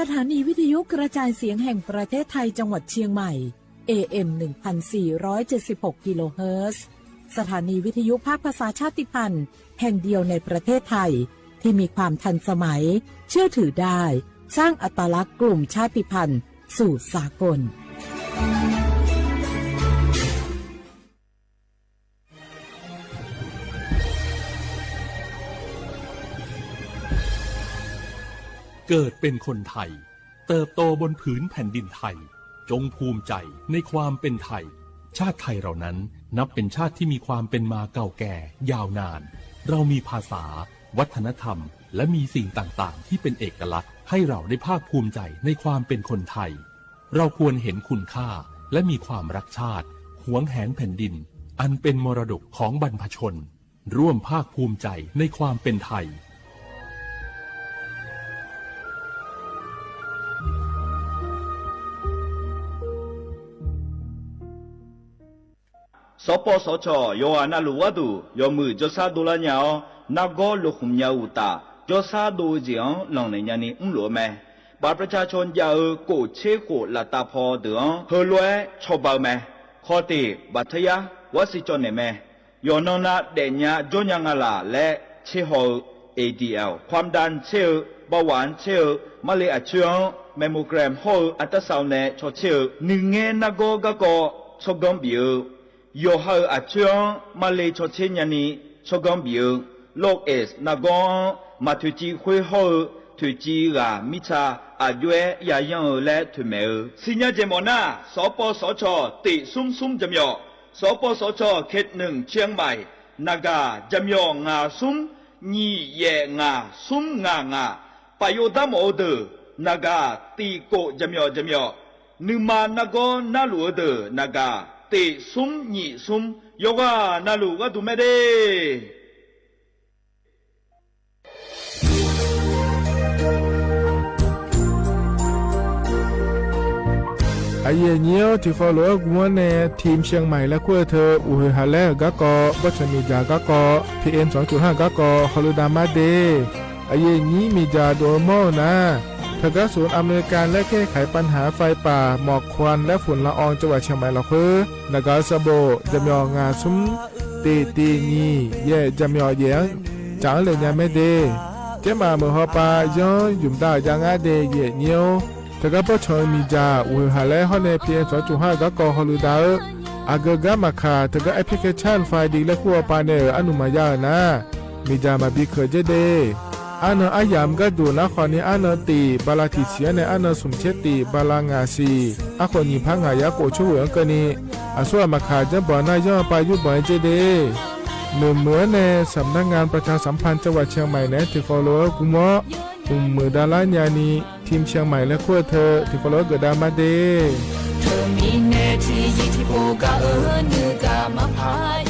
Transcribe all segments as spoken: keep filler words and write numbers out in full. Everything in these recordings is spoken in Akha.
สถานีวิทยุกระจายเสียงแห่งประเทศไทยจังหวัดเชียงใหม่ เอเอ็ม หนึ่งพันสี่ร้อยเจ็ดสิบหกกิโลเฮิรตซ์ สถานีวิทยุภาคภาษาชาติพันธุ์แห่งเดียวในประเทศไทย ที่มีความทันสมัย เชื่อถือได้ สร้างอัตลักษณ์กลุ่มชาติพันธุ์สู่สากล เกิดเป็นคนไทย เติบโตบนผืนแผ่นดินไทย จงภูมิใจในความเป็นไทย ชาติไทยเรานั้นนับเป็นชาติที่มีความเป็นมาเก่าแก่ยาวนาน เรามีภาษา วัฒนธรรม และมีสิ่งต่างๆ ที่เป็นเอกลักษณ์ให้เราได้ภาคภูมิใจในความเป็นคนไทย เราควรเห็นคุณค่าและมีความรักชาติ หวงแหนแผ่นดิน อันเป็นมรดกของบรรพชน ร่วมภาคภูมิใจในความเป็นไทย Sawqpawv sawqcawq yawqghaq navluf gharduq yawmuiq jawrshar dovlar nya-awr, nargawr lokhmq nya-eu uqtaf, jawrshar dov-eu jeq-anr lanqnaeq nyani mrluf-eu mae. บัตรประชาชน jav-eu kof tser khof laftav paw deuq-anr heulof-aer cawba-eu mae. Khawf tiq, บัตรทะยัก gharsiq cawv naeq mae. Yawqnan nav daefnya jawrnya nga laq laer tser haw-eu, A D L, ความดัน tser-eu, เบาหวาน tser-eu, marle aqcoer-anr mammogram hawr-eu อัลตราซาวน์ nae caw tser-eu, nuingaer nargawr garkawv tsawrganr bif-eu, yawqha-euq aqcoer-anr marle caw tser nyani tsawrganr bif-eu, โรคเอดส์ nargawr-anr maq toeqciv khoer hawr-eu toeqciv ghaq mirtsa aqjox-aer yayanr-eu laer toeqmaeq-eu siqnya jeq mawf nar, sawqpawv sawqcawq tiq smr smr jaqmyawf, sawqpawv sawqcawq เขตหนึ่ง เชียงใหม่ naqgaq jaqmyawf ngaq smr nyiq yaef ngaq smr ngaq ngaq, paf yov darmawf-eu deuq naqgaq tiq kof jaqmyawf jaqmyawf, nuima nargawr narluf-eu deuq naqgaq tiq smr nyiq smr, yawqghaq navluf gharduq mae de. Aqyuif aqnyir-awr, tiqkhawf lof-aer gmr-anr nae ทีมเชียงใหม่ laer kur-eu teu, uqhoeq haq laer-euq garkawv, bawrtsanq miqdzaq garkawv, P M สองจุดห้า garkawv hawluf dav mar de. Aqyuif aqnyir miqdzaq dov-eu mawr-eu nar, teugar ศูนย์อำนวยการแก้ไขปัญหาไฟป่าหมอกควันและฝุ่นละออง จังหวัดเชียงใหม่ lafkhoer naqgaq-eu sanqbof jaqmyawf ngaq smr tiq tiq nyiq yaef jaqmyawf yaef-anr jaq-anr laeq nya mae de. Tsermaf meuq hawpav yanr ymq dav-euq jav ngar de, aqyuif aqnyir-or. Teugar bawrtsanq-eu miqdzaq uqhoeq haq laer hawr nae P M สองจุดห้า garkawv hawluf dav-eu, aqgeu gar maqkaq, teugar application file laer kur hawpav nae-euq arnuq maqya-euq nar, miqdzaq maqbi keuq dzer de. Arnan aryamq gharduq nar khawfni arnan tiq bala tiqsiq-anr nae arnan smq tser tiq bala ngaq siq, arkhof nyiq par ngaq yar khof tser ghoeq-anr keuvni, aqsur ghaq maqkaq janrbanq nar yanr-eu pav yurbanq-aer dzer de. Noeqmeuq-anr nae สำนักงานประชาสัมพันธ์จังหวัดเชียงใหม่ naeq-aer tiqkhawf lof-aer gmr-awr, mqmuiq davlar nyani ทีมเชียงใหม่ laer kur-eu teu tiqkhawf lof-aer geuf dav mar de. Teumirnae tiqzir tiqpov gar-eu nuigaq maqpar-ir.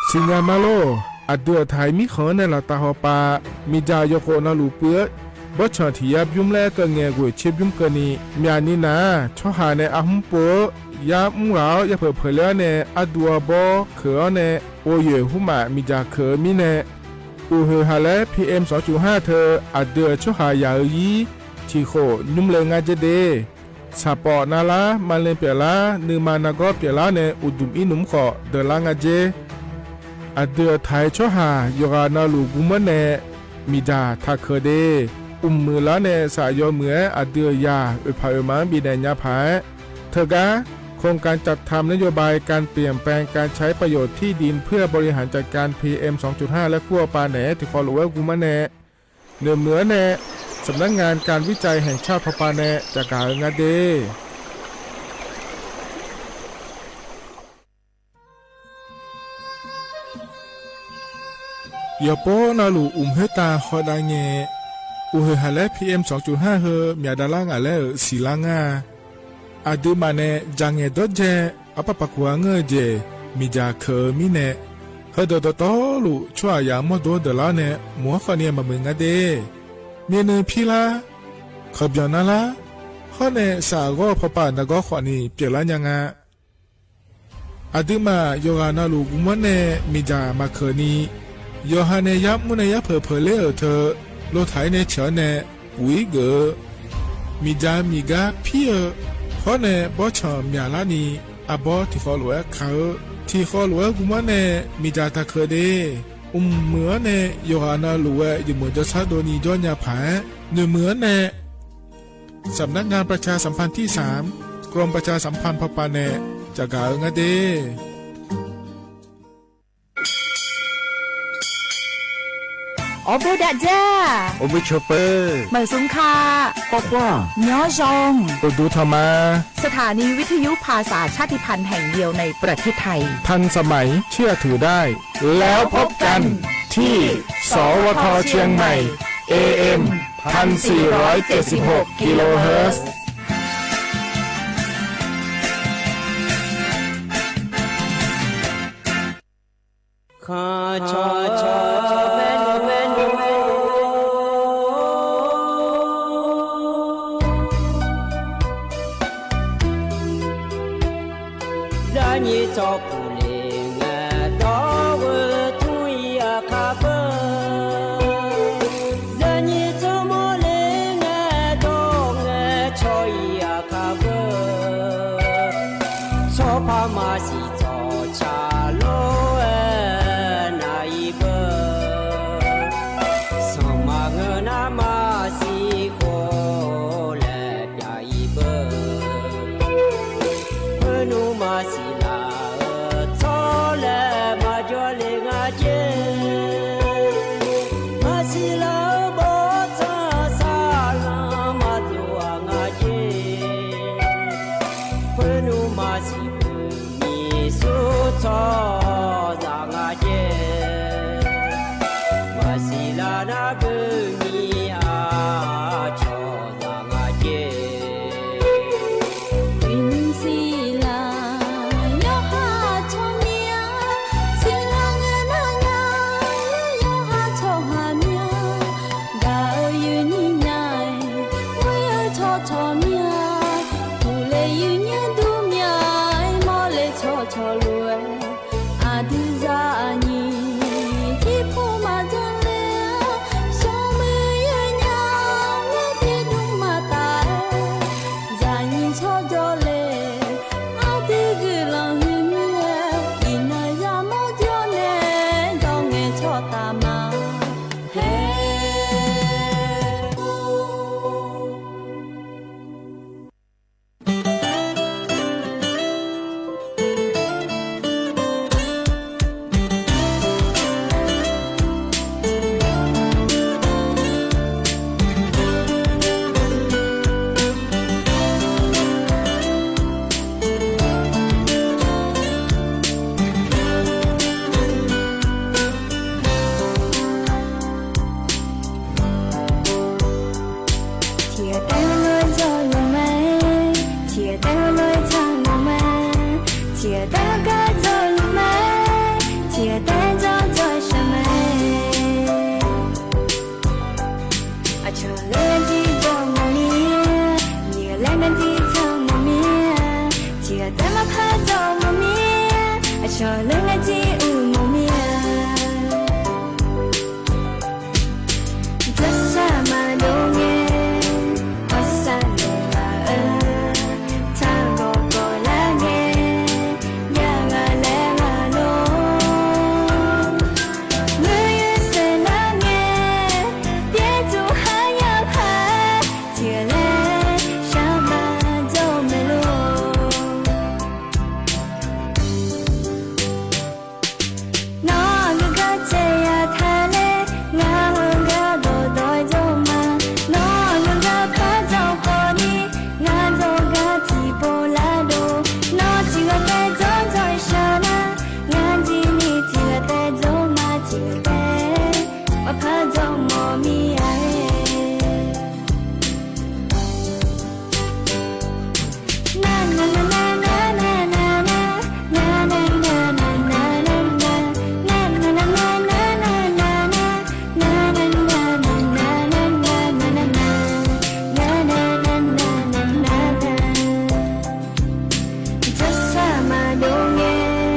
Siqnya ma lor. Aqdui-euq taq-iq mirkhanq-anr nae laftav hawpav, miqdzaq yawkhof navluf puiv-eu bawrtsanq tiq yar bymr laer keuv ngae ghoeq tser bymr keuvni, myaqni nar-aq, tsawrhaq nae arhmr pov-eu yar mr ghaq-awr yapeuq peuq ler-awr nae arduv arbawr keuq-awr nae, ghov yoeq hmrmaf miqdzaq keuq-eu mirnae, uqhoeq haq laer P M สองจุดห้า teu aqdui-euq tsawrhaq yaq-eu ir tiqkhof nymr le ngar dzer de. Saqpawf navlar, maqle pyeuflar, nuima nargawr pyeuflar nae uqduq ir nmr khawf deuqlar nga dzer. Aqdui-euq taq-iq tsawrhaq yawqghaq navluf gmr-anr nae miqdzaq taq keuq de. Mqmuiq lar nae saf yawmuiq-aer aqdui-euq yaq oeqpaq oeqma-anr bifnaeq nya paq-aer, teugar โครงการจัดทำนโยบายการเปลี่ยนแปลงการใช้ประโยชน์ที่ดินเพื่อบริหารจัดการ P M สองจุดห้า laer kur hawpav naeq-aer tiqkhawf lof-aer gmr-anr nae, noeqmeuq-anr nae สำนักงานการวิจัยแห่งชาติ hawpav nae caqgaq-eu ngar de. Yawqpov navluf uqmq khoertav hawdav ngae, uqhoeq haq laer P M สองจุดห้า heu myaq davlar ngaq laer-euq siqlar ngar-a. Aqduimaf nae dzaq ngaeq dawrdzae arpar paq kuq-a ngeur-eu jeq miqdzaq keuq-eu mirnae, heudeuq dawqtawvluf tsawrhaq yaq mawrdo deuqlar-awr nae mq-anr khawfni maqmuiq ngar de. Myavnuiv pirlar, kawqbyanq narlar, hawr nae saf ghawr-eu pawpav nargawr khawfni pyeuflar nya nga. Aqduimaf yawqghaq navluf guvmanr nae miqdzaq maqkeuq ni, yawqha nae yar mr nae yar peuq peuq ler-euq teu, lotaq-ir nae ceuq-anr nae buf-ir geuf-eu miqdzaq miqgar pir-eu hawr nae bawrtsanq myaqlar ni, arbawr tiqkhawv lof-aer ka-eu, tiqkhawv lof-aer guvmanr nae miqdzaq taqkeuq de. Mqmuiq-anr nae yawqghaq navluf-aer yawmuiq jawrshar dov ni jawr nya paq-aer, noeqmuiq-anr nae สำนักงานประชาสัมพันธ์ที่สาม กรมประชาสัมพันธ์ พป nae caqgaq-eu ngar de. Awr bof dav dzar. Awr bof cawpeuq. Maqsmr ka. Khawr khar. Nymr zaw. Uqduq tanq ma. สถานีวิทยุภาษาชาติพันธุ์แห่งเดียวในประเทศไทย ทันสมัย เชื่อถือได้ แล้วพบกันที่ สวท เชียงใหม่ เอเอ็ม พันสี่ร้อยเจ็ดสิบหก กิโลเฮิรตซ์ Zaqnyiq tsawrpuq le ngae dawr-eu tmr-ir aqkar beu. Zaqnyiq tsawrmawr le ngae dawr ngae cawq-ir aqkar beu. Tsawrpaq maqsiq tsawqcaq lof-aer nav-ir beu. Sanqma ngeur nar maqsiq khof laer pyav-ir beu. Khoernmr maqsiq laf-eu tsawrlaer maqjawr le nga jer. Maqsiq laf-eu bawrtsanq saqlanq maqdov-aq nga jer. Khoernmr maqsiq beuqnyiq sur tsawrhaqzaq nga jer. Maqsiq laf nar beuqnyiq aqcawq zaq nga jer. Uiqnymr siqlaq yawqha tsawrmyanr, siqlaq ngae nar nya, yawqha tsawrhaq myanr. Gaq-eu yuifnyir nya-aer, ghoer-eu tsawrcawq myanr, puq le yuifnyir dur myanr-aer, mawr le tsawrcawq lof-aer, aqdui zaqnyiq tiqpov maqdzanr ler-a, smrmuiq yawnya-aer tiqdmr maqtaf-aer, zaqnyiq tsawrjawr le, aqdui guiqlanq huiqmyar-aer, iqnan yamawr jawr nae, dawr ngae tsawrtaf ma her. Tiqghaq taef-aer lof-aer jawrluf ma, tiqghaq taef-aer lof-aer tsaqluf ma, tiqghaq taef-aer gar jawrluf ma, tiqghaq taef-aer jawr jawr shaq ma. Aqcawq lof-aer jir jawr mawf mir-a, nyiq ghaq laer ngar jir tsaq mawf mir-a, tiqghaq taef-aer maqpar jawr mawf mir-a, aqcawq lof-aer ngar jir uq mawf mir-a. Jawrshar maqdov ngae, kawrsar naeqlaf-eu, taq gawq gawq lar ngae, jav ghaq laer ghaq lor. Muiq-eu saeqlar ngae, pyaer tsuq khar yar paq-aer, tiqghaq laer shar ma jawr-eu mae lor. Nawr aqgeu gar caev yaq taq laer, ngar heugar dawqdawq-aer jawr ma. Nawr aqgeu gar par dzawr khawf ni, ngar dzawrgar tiqpov lar dov. Nawr tiqghaq taef dzawr dzawr shaq nar, ngar jir ni tiqghaq taef dzawr ma, tiqghaq taef maqpar dzawr mawf mir-a. Jawrshar maqdov ngae,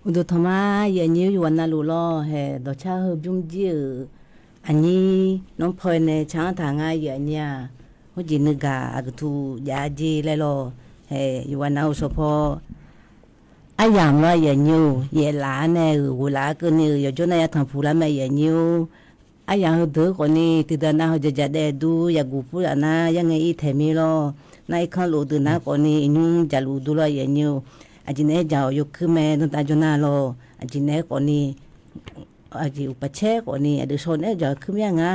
Uqduq tanqma, yawqnyir yawqghaq navluf lawr, haeq dawqcar heu bymr jir-euq aqnyir nanrpaw nae tsaq-anr taq nga yawqnyir-aq, hawrjeq nuigaq aqguqtuv jav-a jer laer lawr, haeq yawqghaq nav-euq shawqpaw aryamq lawr yawqnyir-or, yaeflaf-ar nae-euq ghoeqlaf-ar keuvni-euq yawqjawr nar ya tanqpuq lar mae yawqnyir-or. Aryamq heudeuq khawfni tiqdeuq nav hawqjaq jaqdaef dur yaqguq purlaf nar yarngae ir taeq mir lawr. Nar irkanr lof deuq nar khawfni iqnymr jaqluf dur lawr yawqnyir-or. Aqjeq naeq-aer jaq-awq yawkuir mae dantav jawr nar lawr. Aqjeq naeq-aer khawfni aqjeq uqpaf caer khawfni aqdui shaw naeq-aer jaq-eu kuir mir-a nga.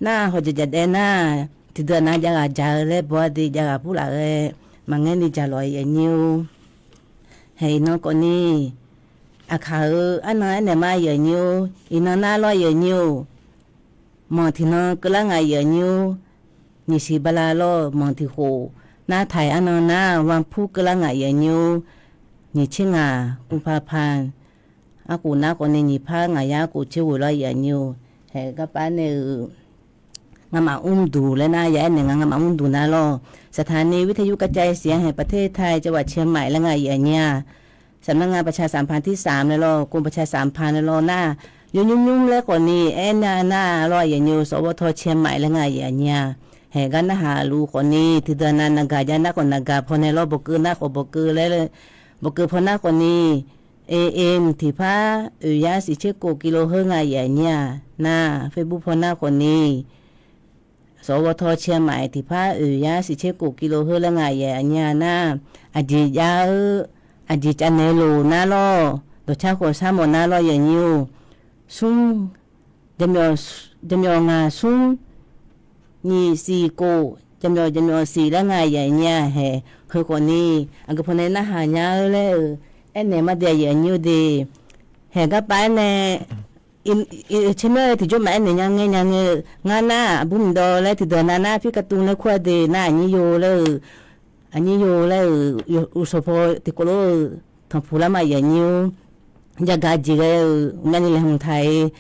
Nar hawqjaq jaqdaef nar, tiqdeuq nav jav ghaq jaq-eu laer baw-a de jav ghaq purlaf ghae maqngaer ni jaq lawq yawqnyir-or. Haeq iqnan khawfni aqkaq-euq arnan aernaeq ma yawqnyir-or, iqnan nar lawr yawqnyir-or. Manq tiqnan keuvlar ngaq yawqnyir-or, nyiq siq bala lawr manq tiq khof, nar taiq arnan nar vanpur keuvlar ngaq yawqnyir-or, nyiq tser ngaq kmrpar par, arkhof nar khawfni nyiq par ngaq yar arkhof tser ghoeq lawr yawqnyir-or. Haeq garpav nae-euq ngamaf mrduq laer nar ya aernaeq nga ngamaf mrduq nar lawr. Saqtaqni วิทยุกระจายเสียงแห่งประเทศไทย จังหวัดเชียงใหม่ laer nga yawqnyir-aq. สำนักงานประชาสัมพันธ์ที่สาม laer lawr, กรมประชาสัมพันธ์ laer lawr nar, yawnymr nymr laer khawfni aernar nar lawr yawqnyir-or, สวท. เชียงใหม่ laer nga yawqnyir-aq. Haeq gar narhaq luf khawfni tiqdeuq nav naqgaq jav nar khawf naqgaq paw nae lawr, bawqkeuv nar khawf bawqkeuv laer, bawqkeuv paw nar khawfni AM tiqpar oeq yar siq tser kof กิโลเฮิรตซ์ nga yawqnyir-aq. Nar Facebook paw nar khawfni สวท. เชียงใหม่ tiqpar oeq yar siq tser kof กิโลเฮิรตซ์ laer nga yawqnyir-aq nar, aqjeq jav-eu, aqjeq cavnaeq loq nar lawr, dawqcar khawf sar mawf nar lawr yawqnyir-or. Smr, jaqmyawf ngaq smr, nyiq siq kof, jaqmyawf jaqmyawf siq laer nga yawqnyir-aq. Haeq heu khawfni aqgeu paw nae narhaq nya-eu laer-euq aernaeq ma de-a yawqnyir-or de. Haeq garpav-aer nae tser nar tiqjawr maqaer naeq nya ngae nya ngae-eu ngar nar aqbur miqdawv laer tiqdeuq nav nar พี่การ์ตูน laer kur-a de nar aqnyir yo laer-euq, aqnyir yo laer-euq, uqshawq paw tiqkawv lof-eu tanqpuq lar ma yawqnyir-or. Jagaq jeq ghae-euq myavni laeqhmq taq-iq,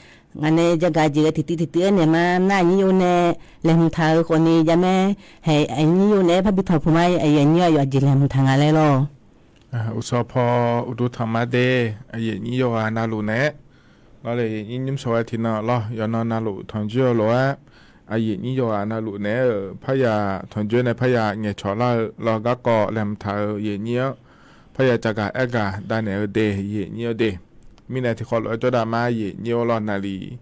ngaq nae jagaq jeq ghae tiqtiv tiqtiv aernaeq ma nar aqnyir yo nae laeqhmq taq-eu khawfni javmaer, haeq aqnyir yo naeq-aer parbi tanqpuq ma yawqnyir-aq yawqjeq laeqhmq taq nga laer lawr. Uqshawq paw uqduq tanqma de, aqyuif nyir yawqghaq navluf naeq-aer, lawr le nyir nymr shawq ghae tiqnan lawr yawqnan navluf tanqjoer-eu lof-aer, aqyuif nyir yawqghaq navluf naeq-aer-euq parya tanqjoer nae parya ngaeqcawq lar-eu lawr garkawv laeqhmq taq-euq yawqnyir-anr parya caqgaq aergaq davnaeq-eu de yawqnyir-eu de. Mirnae tiqkhawf lof-aer jawrdav ma yawqnyir-or lawr naqliq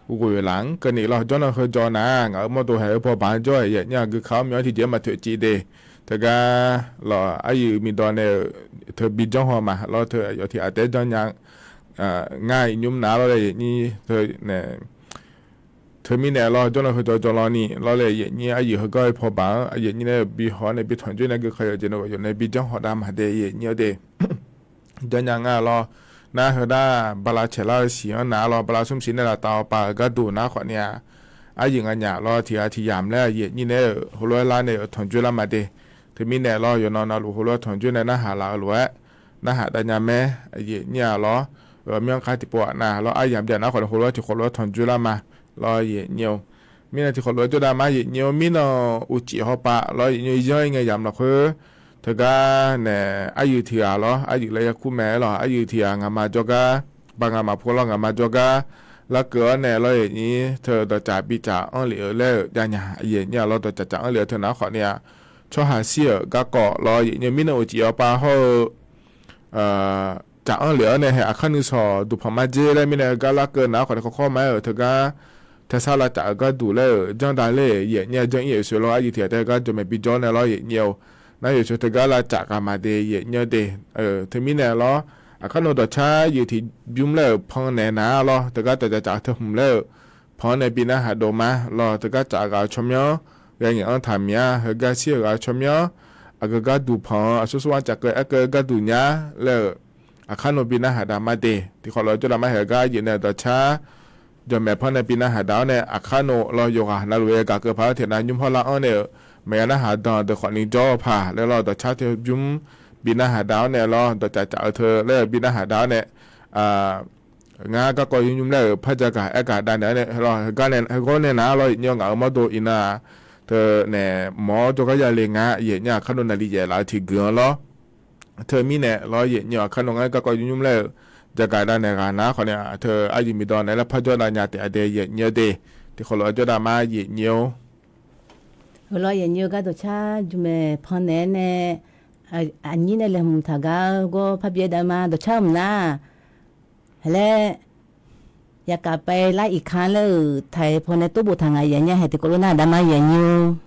ghoeq laf-anr keuvni lawr jawrnan heu jawr nar ngaq-euq mawrdo haeq-eu paw baq-anr jawr-aer yawqnyir-aq gui ka-awr myanr tiqjeq-aer maqtoeq civ de. Teugar lawr aqyuif miqdawv nae-euq teu bi janr haw ma lawr teu yawf tiq ghaq taef-aer janrnya ngar iqnymr nav lawr le yawqnyir teu nae Teumirnae lawr jawrnan heu jawr jawr lawr ni lawr le yawqnyir aqyuif heugar-eu paw baq-anr aqyuif nyir nae bi haw-awr nae bi tanqjoer nae gui ka yawf jeq nae ghawq yawf nae bi janr haw dav maqdae yawqnyir-awr de. Janrnya nga lawr. Nar heunar bala caeqlar-eu siq-anr nar lawr bala smr siq nae laftav-awr pav-euq gharduq nar khawfni-aq, aqyuif nganyaf lawr tiq ghaq tiq yamq laer aqyuif nyir nae-euq heulof-aer lar nae-euq tanqjoer lar maqdae. Teumirnae lawr yawqnan navluf heulof-aer tanqjoer nae narhaq laf-eu lof-aer narhaq dav nya mae. Aqyuif nyir-aq lawr, ghawqmyanr kar tiqpov-aq nav lawr aryamq jav nar khawfni heulof-aer tiqkhawf lof-aer tanqjoer lar ma lawr yawqnyir-or. Mirnae tiqkhawf lof-aer jawrdav ma yawqnyir-or mirnan uqcif hawpav lawr yawqnyir-or yanr-ir ngae yamq lafkhoer teugar nae aqyuif tiq ghaq lawr aqyuif laer yakur mae-aer lawr aqyuif tiq ghaq ngaqma jawrgar baq ngaqma pu lawr ngaqma jawrgar larkeuv-awr nae lawr yawqnyir teu dawqcaf bicaf anr lef-eu laer-euq javnya aqyuif nyir-aq lawr dawqcaf caf anr lef-eu teu nar khawfni-aq tsawrhaq shir-euq garkawv lawr yawqnyir-or mirnan uqcif hawpav hawr-eu caf anr lef-awr nae hae aqkar nuisawq duqpanq mar dzer laer mirnae heugar larkeuv nar khawfni khawkawr ma-aer-euq teugar taesar lavcaf-euq gharduq laer-euq janr dav ler yawqnyir-aq janr-ir-euq soeq lawr aqyuif tiq ghaq tae heugar jawqmaeq bijawr nae lawr yawqnyir-or. Nar yawqshoeq teugar lavcaf ghaq maqdae yawqnyir-awr de. Teumirnae lawr aqkar nawr dawqcar yawf tiq bymr laer-euq pan naeq nar lawr teugar dawqcaf caf-eu teu hmq laer-euq panq-anr nae bi narhaq dov ma lawr teugar caf ghaq-eu tsawrmyanr ghae ngaeq-anr taq miq-a heugar shir-euq ghaq-eu tsawrmyanr aqgeu gharduq panq-anr aqsur sur-anr caf keuv aer keuv gharduq nya laer-euq aqkar nawr bi narhaq dav ma de. Tiqkhawf lof-aer jawrdav ma haeq gar yawf nae dawqcar jawqmaeq panq nae bi narhaq dav-awr nae aqkar nawr lawr yawqghaq navluf-aer gaq keuv paq-aer tiq nav nymr hawr lar-anr nae-euq maqya narhaq dan deuq khawfni jawr-eu paq laer lawr dawqcar teu bymr bi narhaq dav-awr nae lawr dawqcaf caf-eu teu laer-eu bi narhaq dav-awr nae ngar garkawv yur nymr laer-euq par jagaq aergaq dav naeq-awr nae lawr heugar nae heugar nae nar lawr yawqnyir-or ngaq-euq mawrdo iqnan-aq teu nae mawr-awr jawrgar yale nga yawqnyir-aq aqkar nawr naqli yaef laf-eu tiq geuf-anr lawr Teu mirnae lawr, yaeqnyi-awq, kar nawr ngar garkawv yur nymr laer-euq jaqgaq dav naeq ghaq nar khawf nae, teu aryu miqdawq naeq laer par jawr dav nya taef-a dae yaeqnyi-eu de. Tiqkhawf lof-aer jawr dav ma, yaeqnyi-or. Heulof-aer yaeqnyi-eu gar dawqcar jmq maeq pannaeq-aer nae, aqnyir nae laeqhmq taqgar-eu gawr parbyaer dav ma. Dawqcar-eu mq nar, haeq laer yaqkaf paev lar iqka laer-euq taq-aer pawnae tov boftaq ngaq yaf nya haeq tiqkawv lof nar dav ma, yaeqnyi-or.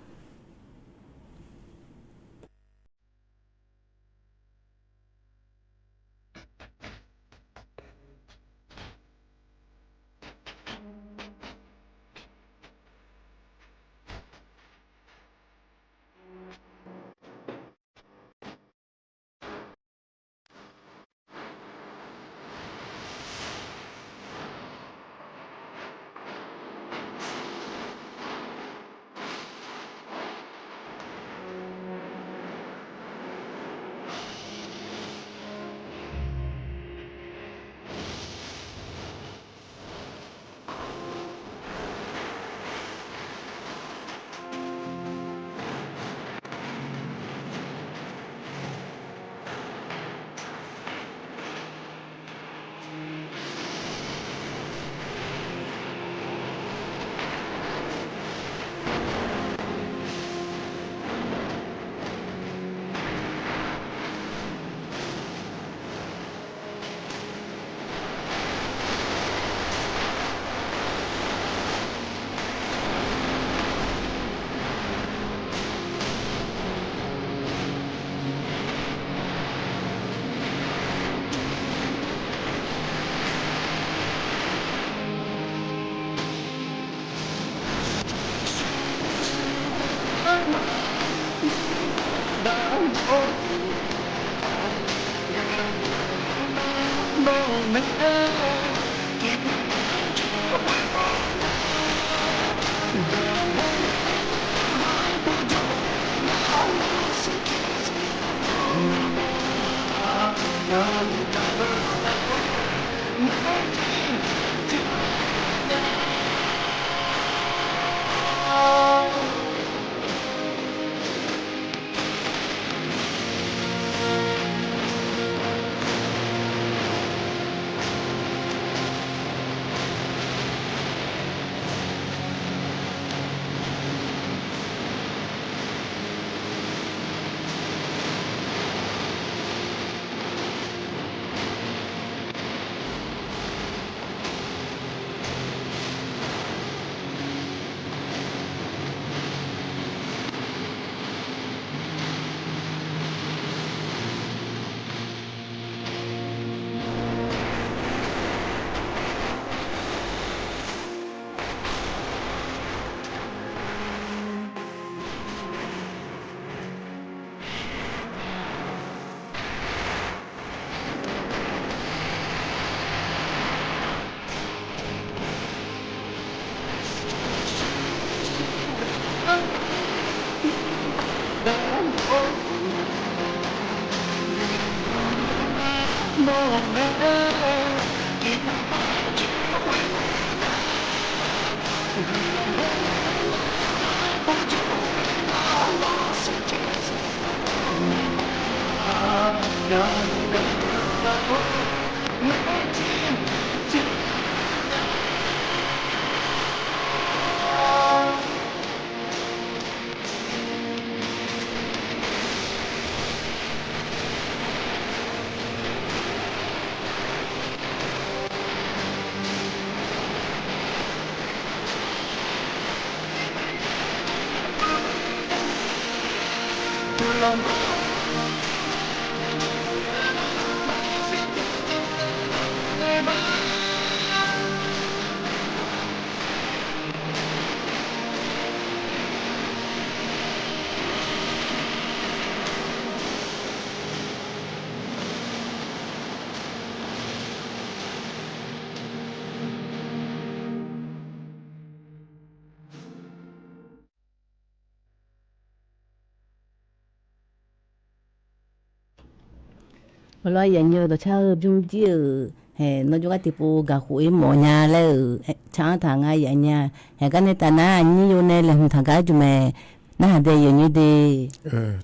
Heulof-aer yaeqnyi-eu dawqcar-eu bymrjir-euq, haeq, nawr jawrgar tiqpov gaqkhof-ir mawf nya laer-euq tsaq-anr taq nga yaf nya. Haeq gar nae taf nar, aqnyir yo nae laeqhmq taq gar jmq mae. Narhaq dae yaeqnyi de.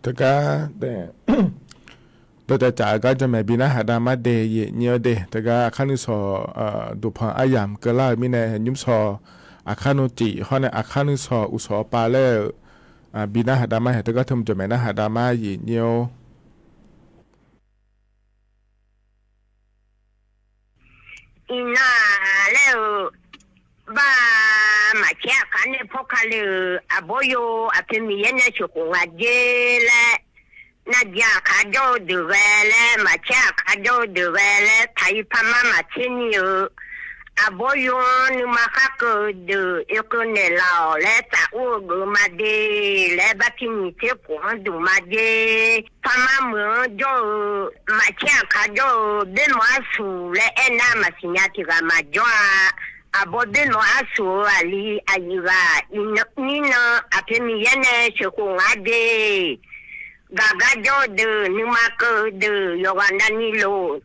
Teugar dae, Dawqcaf caf-eu gar jamaeq bi narhaq dav mar de, yaeq nyir-awr de. Teugar aqkar nuisawq duqpanq aryamq keuvlar-euq mirnae, nymr sawq aqkar nuicif hawr nae aqkar nuisawq uqsawq awqpav laer-eu bi narhaq dav mar haeq, teugar teu jamaeq narhaq dav mar, yaeq nyir-or. Iqnan-aq laer-eu, bar, maqcaer aqkar nae pawr ka le-euq aqbawr yo, aqpoeq Miqyaer nae sheuqkhof nga jer laer, navjaq aqkar jawr-eu deuq ghae laer, maqcaer aqkar jawr-eu deuq ghae laer, taq-ir parmar maqtser ni-euq aqbawr yo-anr nuima khar keuv-eu deuq oekeuv naeqlaf-awq laer taf ur-eu geuf ma de laer, bartiq nyiq tser khof-anr duq ma jer. Parmar meuq-anr jawr-eu, maqcaer aqkar jawr-eu, boermawq arsuq laer aernar maqsiq nya tiq ghaq maqjawr-a. Aqbawr boermawq arsuq-eu aqli aqyuif ghaq, iqnan mirnan aqpoeq Miqyaer nae sheuqkhof nga de. Gaqgar jawr-eu deuq, nuima keuv-eu deuq, yawqghaq navni lof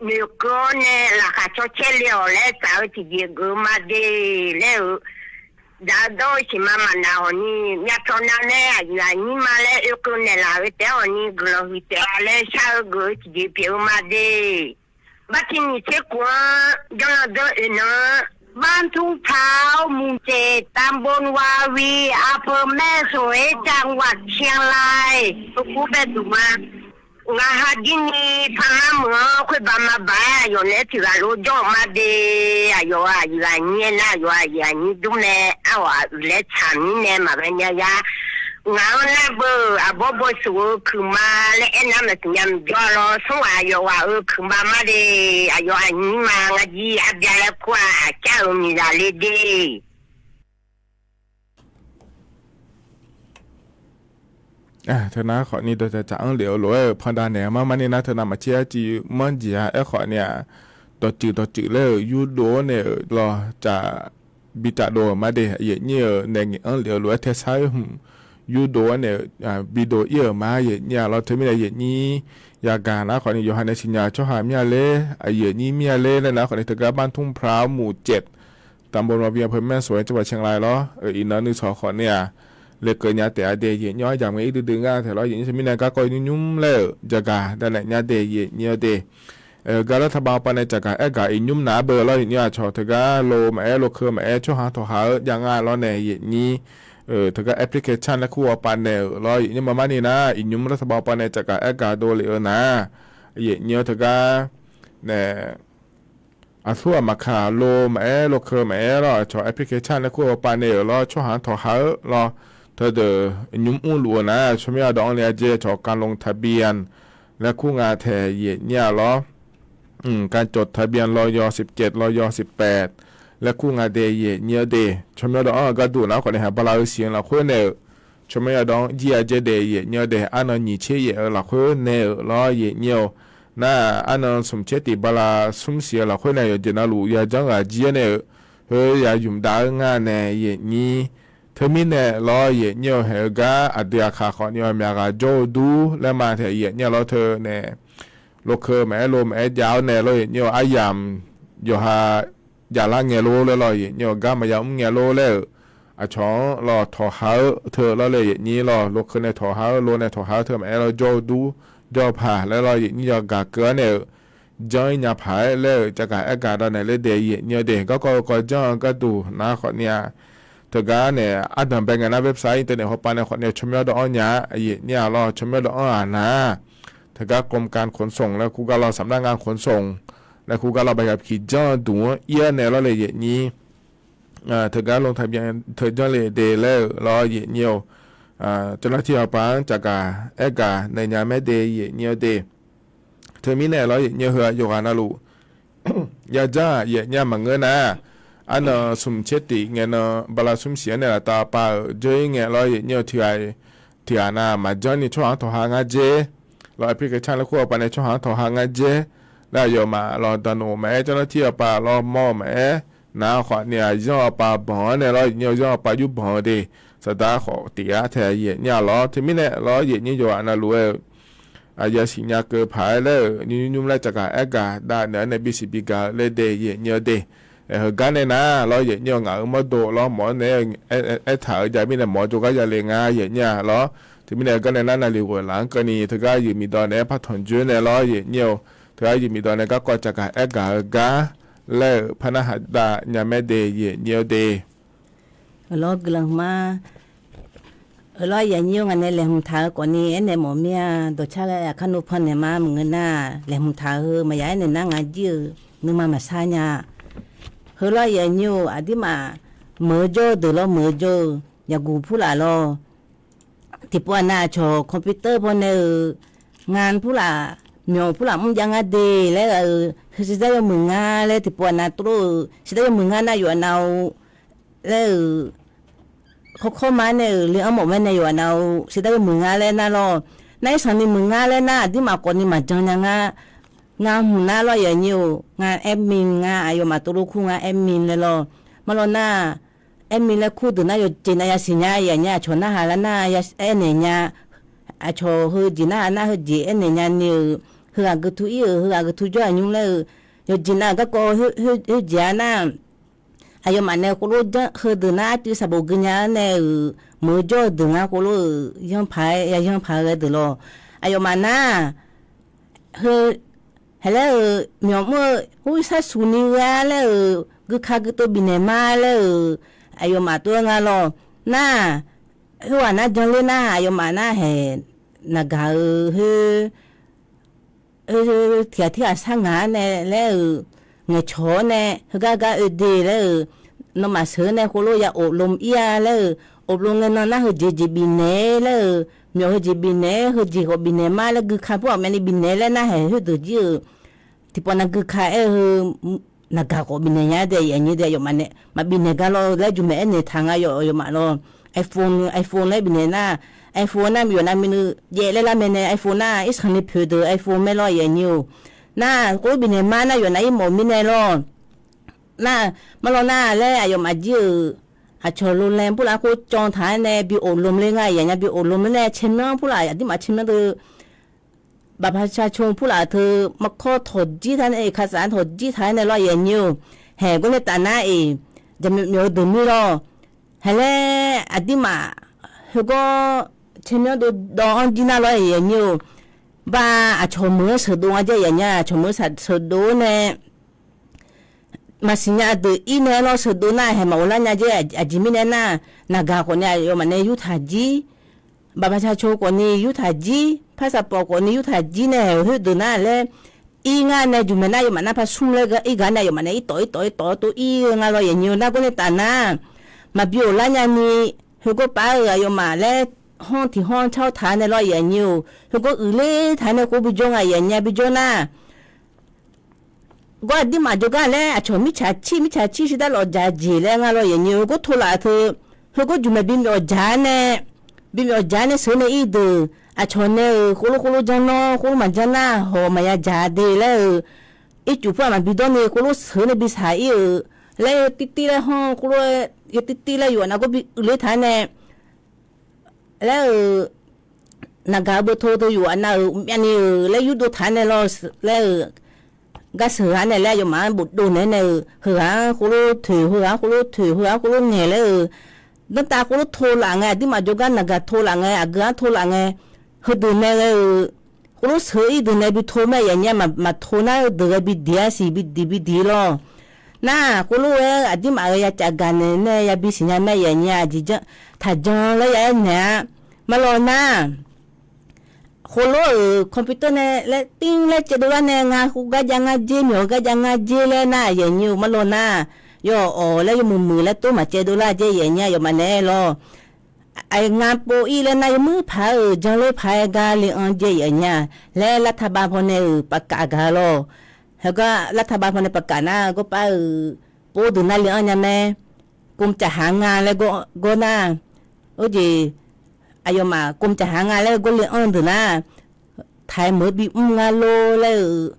noeqkeuv-awr nae laqkhaq cawcaer le-awq laer taf-eu tiqjeq geuf ma de laer-eu, dzaq-eu dawr-eu siqma maqnaq hawqni, myavpyawq navnae aqyuif aqnyir ma laer oekeuv naeqlaf-eu taef-aer hawqni, guiqlanq huiq taef-a laer shar-eu geuf-eu tiqjeq pyeuf-eu ma de. Bartiq nyiq tser khof-anr janrlan dzeur-eu nan-anr, บ้านทุ่งพร้าว หมู่เจ็ด ตำบลวาวี อำเภอแม่สวย จังหวัดเชียงราย Teugar bae duq ma. Ngaq ha jir ni parmar meuq-anr khoer baq ma baq-aer, aqyawf naeq-aer tiq ghaq lof jawr-euq ma de. Aqyawf-aq aqyuif aqnyir-aer nar, aqyawf aqyuif aqnyir dur mae, arghaq uiqlaer tsaq mirnae maqghae nya ya. Ngaq-anr nar beu-euq aqbawr bawsuf-eu kuiq ma laer aernar maqsiq nya maqjawr-a lawr. Smr ghaq yawqghaq-euq kuiq ma mar de. Aqyawf aqnyir ma ngar jir arbya laer kur-a, aqcar-euq miqzaq le de. Teunav khawfni dawqcaf caf-anr lef-eu lof-aer-euq pandav naeq-eu mar mar ni nar, teunav maqcaer arcuiv manr jeq-a. Aerkhawf ni-aq, dawqtsuif dawqtsuif laer-euq yurdov-awr nae-euq lawr caf bi caf dov-euq mar de. Aqyuif aqnyir-euq naeq ngaeq-anr lef-eu lof-aer taersar-aer hmq yurdov-awr nae-euq bidov ir-euq ma, aqyuif aqnyir-a lawr. Teumirnae aqyuif aqnyir yagaq nar khawfni yawqha nae siqnya-eu tsawrhaq mir-a ler, aqyuif aqnyir mir-a ler laer nar khawfni teugar บ้านทุ่งพร้าว หมู่เจ็ด ตำบลวาวี อำเภอแม่สวย จังหวัดเชียงราย lawr. Iqnan nuisawq khawfni-aq, lekeuv nya taef-a de, yaeq nyir-awr yamq ngae ir duidui nga taef lawr. Yaeq nyir teumirnae garkawv nymr nymr laer-euq jaqgaq danaeq nya de, yaeq nyir-awr de. Gar lar taqbav pav nae jaqgaq aergaq iqnymr naq-ar beu lawr, yaeq nyir-aq cawq teugar lo maqaer, lokeu maqaer, tsawrhaq tawqha-eu jav nga lawr nae yaeq nyir. Teugar application laer kur-awr pav naeq-euq lawr, yaeq nyir mar mar ni nar, iqnymr lar taqbav pav nae jaqgaq aergaq dovlef-eu nar, yaeq nyir-awr teugar nae aqsur aqmaqkaq lo maqaer, lokeu maqaer lawr, aqcawq application laer kur-awr pav naeq-euq lawr, tsawrhaq-anr tawqha-eu lawr. Teudeuq nymr mrluf-eu nar, tsawrmyanr yawdawq-anr le-a jeq cawq การลงทะเบียน laer kur nga taef, yaeq nyir-a lawr. การจดทะเบียน รย สิบเจ็ด รย สิบแปด laer kur nga de, yaeq nyir-awr de. Tsawrmyanr yawdawq-anr-eu gharduq nar khawfni haq bala-eu siq-eu lafkhoer nae-euq, tsawrmyanr yawdawq-anr jir-a jeq de, yaeq nyir-awr de. Arnan nyiq tser yaef-eu lafkhoer nae-euq lawr, yaeq nyir-awr. Nar arnan smq tser tiq bala smr siq-eu lafkhoer nae yawqjeq navluf yajanr ghaq jir-aer nae-euq, khoer ya ymq dav-eu nga nae yaeq nyir. Teumirnae lawr, yaeq nyir-awr haeq-eu gar aqdui aqkaq khawfni-awr myaq ghaq jawr-eu dur laer ma taef, yaeq nyir-a lawr. Teu nae lokeu maqaer, lo maqaer jav-awr nae lawr, yaeq nyir-awr aryamq yawqha javlar ngae lor laer lawr, yaeq nyir-awr gar maqya mr ngae lor laer-euq aqcawq-anr lawr tawqha-eu teu lawr le, yaeq nyir lawr. Lokeu nae tawqha-eu, lo nae tawqha-eu teu maqaer lawr, jawr-eu dur jawr-eu paq laer lawr, yaeq nyir yagaq keuv-awr nae-euq janr-ir nya paq-aer laer-euq jaqgaq aergaq dawq naeq le de, yaeq nyir-awr de. Garkawv-eu kawv janr-eu gharduq nar khawfni-aq, teugar nae ardanq bae ngae nar website internet hawpav nae khawfni tsawrmyanr yawdawq-anr nya-a, yaeq nyir-a lawr. Tsawrmyanr yawdawq-anr-aq nar, teugar กรมการขนส่ง laer kur gar lawr, สำนักงานขนส่ง laer kur gar lawr, ใบขับขี่ janr-eu duq-anr ir-awr nae lawr le, yaeq nyir. Teugar ลงทะเบียน teu janr le de laer-euq lawr, yaeq nyir-awr. Tsawrmyanr tir yawpav-anr jaqgaq aergaq naeq nya mae de, yaeq nyir-awr de. Teumirnae lawr, yaeq nyir-awr heu-aq yawqghaq navluf yajanr-aq yaeq nyir-a maqngeur nar, arnan smq tser tiq ngae nan bala smr siq-anr nae laftav pav-euq jawr-ir ngae lawr, yaeq nyir-awr tiq ghaq tiq ghaq nav maqjanr ni tsawrhaq-anr tawqha ngar jer lawr, application laer kur-awr pav nae tsawrhaq-anr tawqha ngar jer laer, aqyawfmaf lawr daqnoeq maqaer, tsawrmyanr tir yawpav lawr mawr-eu maqaer, nar khawfni-aq yanr-awr pav banq-anr nae lawr, yaeq nyir-awr yanr-awr pav yur banq-eu de. Saqdaq khawf tiq-a taef, yaeq nyir-a lawr. Teumirnae lawr, yaeq nyir yawqghaq navluf-aer-eu aqyawf siqnya keuv paq-aer laer-euq nymr nymr laer jaqgaq aergaq dav naeq-awr nae bisiq bigaq-eu laer de, yaeq nyir-awr de. Heugar nae nar lawr, yaeqnyir-eu ngaq-euq mawrdo lawr, mawq-anr nae aertaq-eu jav mirnae mawq-awr jawrgar yale nga, yaeqnyir-a lawr. Teumirnae heugar nae nar, naqliq ghoeq laf-anr keuvni teugar yawmuiq dawq naeq-aer partaq joer nae lawr, yaeqnyir-eu. Teugar yawmuiq dawq nae garkawv caqgaq aergaq-eu gar laer-euq par narhaq dav nya mae de, yaeqnyir-eu de. Lawr, guiqlanq ma. Lawr, yaeqnyir-eu, ngaq nae laeqhmq taq-eu khawfni aernaeq mawf mir-a. Dawqcar ghae aqkar nuipannaeq ma maqngeur nar, laeqhmq taq-eu heu maqya aernaeq nar, ngaq jir-euq nuima maqsar nya. Heu lawr, yaeqnyir-eu, aqdirmaf meuq-eu jawr-eu deuq lawr, meuq-eu jawr-eu yaqguq purlaf lawr. Tiqpov aqnav aqcawq computer pawnae-euq nga purlaf, myawq purlaf mr jav ngar de laer-euq, heu shiqdar yawmuiq nga laer tiqpov aqnav tov-euq shiqdar yawmuiq nga nar yawf aqnav-eu laer-euq, kawrkawr ma nae-euq le-anr mawf mae nae yawf aqnav-eu shiqdar yawmuiq nga laer nar lawr. Nar irsanqni muiq nga laer nar, aqdirmaf khawfni maqjan nya ngar. Ngar hmq nar lawr, yaeqnyir-eu, ngar admin nga, aqyawfmaf tov lof kur ngar admin laer lawr. Marlawr nar, admin laer kur deuq nar yawqjeq nav yasiq nya, yaeqnyir aqcawq narhaq lar nar aernaeq nya. Aqcawq heujeq narhaq nar heujeq aernaeq nya ni-euq, heughaq gui tu ir-euq, heughaq gui tu jawr-aq nymr laer-euq, yawqjeq nav-euq garkawv heujeq-a nar, aqyawfmaf nae khoerlof janr heudeuq nar arcuiv saqbof gui nya-anr nae-euq, meuq-eu jawr-eu deuq ngar khoerlof-euq yanr paq-aer ya yanr paq-aer ghae deuq lawr. Aqyawfmaf nar, heu, haeq laer-euq myawq mr-eu ur sar suq ni ghae-a laer-euq, gui ka gui tov bifnaeq ma laer-euq, aqyawfmaf tov-aer nga lawr. Nar, khoerghaq nar janr ler nar, aqyawfmaf nar haeq naqgaq-eu khoer tiqghaq tirghaq sar ngaq-anr nae laer-euq, ngaeqcawq-awr nae heugar gar oe de laer-euq, nawmaf sheuq-anr nae khoerlof ya of lom ir-a laer-euq, of lom ngae nan nar heujeq jeq bifnaeq laer-euq, myawq heujeq bifnaeq-aer heujeq khawf bifnaeq ma laer gui ka pur ghaq myavni bifnaeq laer nar haeq khoerdeuq jir-euq, tiqpawf nav gui ka aer-eu heu naqgaq khawf bifnaeq nya dae yaeqnyir dae aqyawfmaf nae maqbif naeq gar lawr laer jmq maeq aernaeq taq nga yawf aqyawfmaf lawr. iPhone, iPhone laer bifnaeq nar, iPhone nar yawf navmaqni jaev laer lar mae nae iPhone nar irsaqni poeq deuq iPhone mae lawr yaeqnyir-or. Nar khoerlof bifnaeq ma nar yawf nav ir mawf mirnae lawr. Nar, marlawr nar laer aqyawfmaf jir-euq aqcawq lolan purlaf khoer caw taq-aer nae bi of lom le nga yaeqnya bi of lom le nae caermyanr purlaf aqdirmaf caermyanr deuq บัตรประชาชน purlaf teu markawr tawqjir taq-aer nae iqkasaf-anr tawqjir taq-aer nae lawr yaeqnyir-or. Haeq gawr nae taf nar-iq, jaqmyawf myawf-eu deuq mir lawr. Haeq laer aqdirmaf heugawr caermyanr dov dawv-anr jir nar lawr yaeqnyir-or. Ba aqcawq meuq-anr sheuqdov nga jaer yaeqnya aqcawq meuq-anr sheuqdov-awr nae maqsiq nya deuq ir nae lawr sheuqdov nar haeq maqghov lar nya jaer aqjeq mirnae nar, naqgaq khawf nae aqyawfmaf nae yurtaq jir, บัตรประชาชน khawf ni yurtaq jir, พาสปอร์ต khawf ni yurtaq jir nae haeq khoerdeuq nar laer ir ngar nae jmq maeq nar aqyawfmaf nar par smr laer ir gaq nae aqyawfmaf nae irtawf irtawf irtawf tov ir-eu nga lawr yaeqnyir-or. Nar gawr nae taf nar, maqbi of lar nya ni, heugawr pav-euq aqyawfmaf laer hawr tiq hawr-anr car-awr taq-aer nae lawr yaeqnyir-or. Heugawr uiqler taq-aer nae khoer bijawr nga yaeqnyir-a bijawr nar, gawr aqdirmaf jawrgar laer aqcawq mirtsaq cir mirtsaq cir shir dar lawf dzaq jeq laer nga lawr yaeqnyir-or. Heugawr tov laf teu, heugawr jmq maeq bimyawf dzaq-aer nae, bimyawf dzaq-aer nae sheuq nae ir deuq, aqcawq nae-euq khoerlof khoerlof janr nawr khoerlof maqjanr nar hawq maqya dzaq de laer-euq, ircuf pur-aq maqbi dawr ni khoerlof sheuq nae bi shaq ir-euq, laer tirtir laer hawr khoerlof-aer tirtir laer yawf aqnav gawr bi uiqler taq-aer nae laer-euq, naqgaq-eu beuto teu yawf aqnav-euq myavni-euq laer yurdov taq-aer nae lawr laer-euq, gar sheuq ghaq nae laer aqyawfmaf-anr bofdov naeq-aer nae-euq, heughaq-anr khoerlof toeq, heughaq-anr khoerlof toeq, heughaq-anr khoerlof ngaeq laer-euq, danrtav khoerlof tov laf ngae, aqdirmaf jawrgar naqgaq tov laf ngae, aqgeu-anr tov laf ngae, heudeuq nae ghae-euq, khoerlof sheuq ir deuq nae bi tov mae yaeqnyir-a, maqtov nar heudeuq ghae bi diq-a siq bi diq bi diq lawr. Nar khoerlof-aer aqdirmaf ghae ya caf gaq naeq nae yabi siqnya mae yaeqnyir-a, aqjeq taqjan laer ya aernaeq-a. Marlawr nar, khoerlof-euq computer nae laer tir laer caevdov lar nae nga khoer gar jav ngar jer, myawq-eu gar jav ngar jer laer nar yaeqnyir-or. Marlawr nar, yawawq laer yawmuiq muiq laer tov maqcaevdov lar jaer yaeqnyir-a, aqyawfmaf naeq-aer lawr. Aqyawf nga pov ir laer nar yawmuiq paq-euq janrler paq-aer gar le-anr jaer yaeqnyir-a laer รัฐบาล pawnae-euq ประกาศ gaq lawr. Heugar รัฐบาล pawnae ประกาศ nar gawrpav-eu pov deuq nar le-anr nya mae. กรมจัดหางาน laer gawr nar, or jeq, aqyawfmaf กรมจัดหางาน laer gawr le-anr deuq nar, taq-aer meuq-eu bi mr nga lor laer-euq,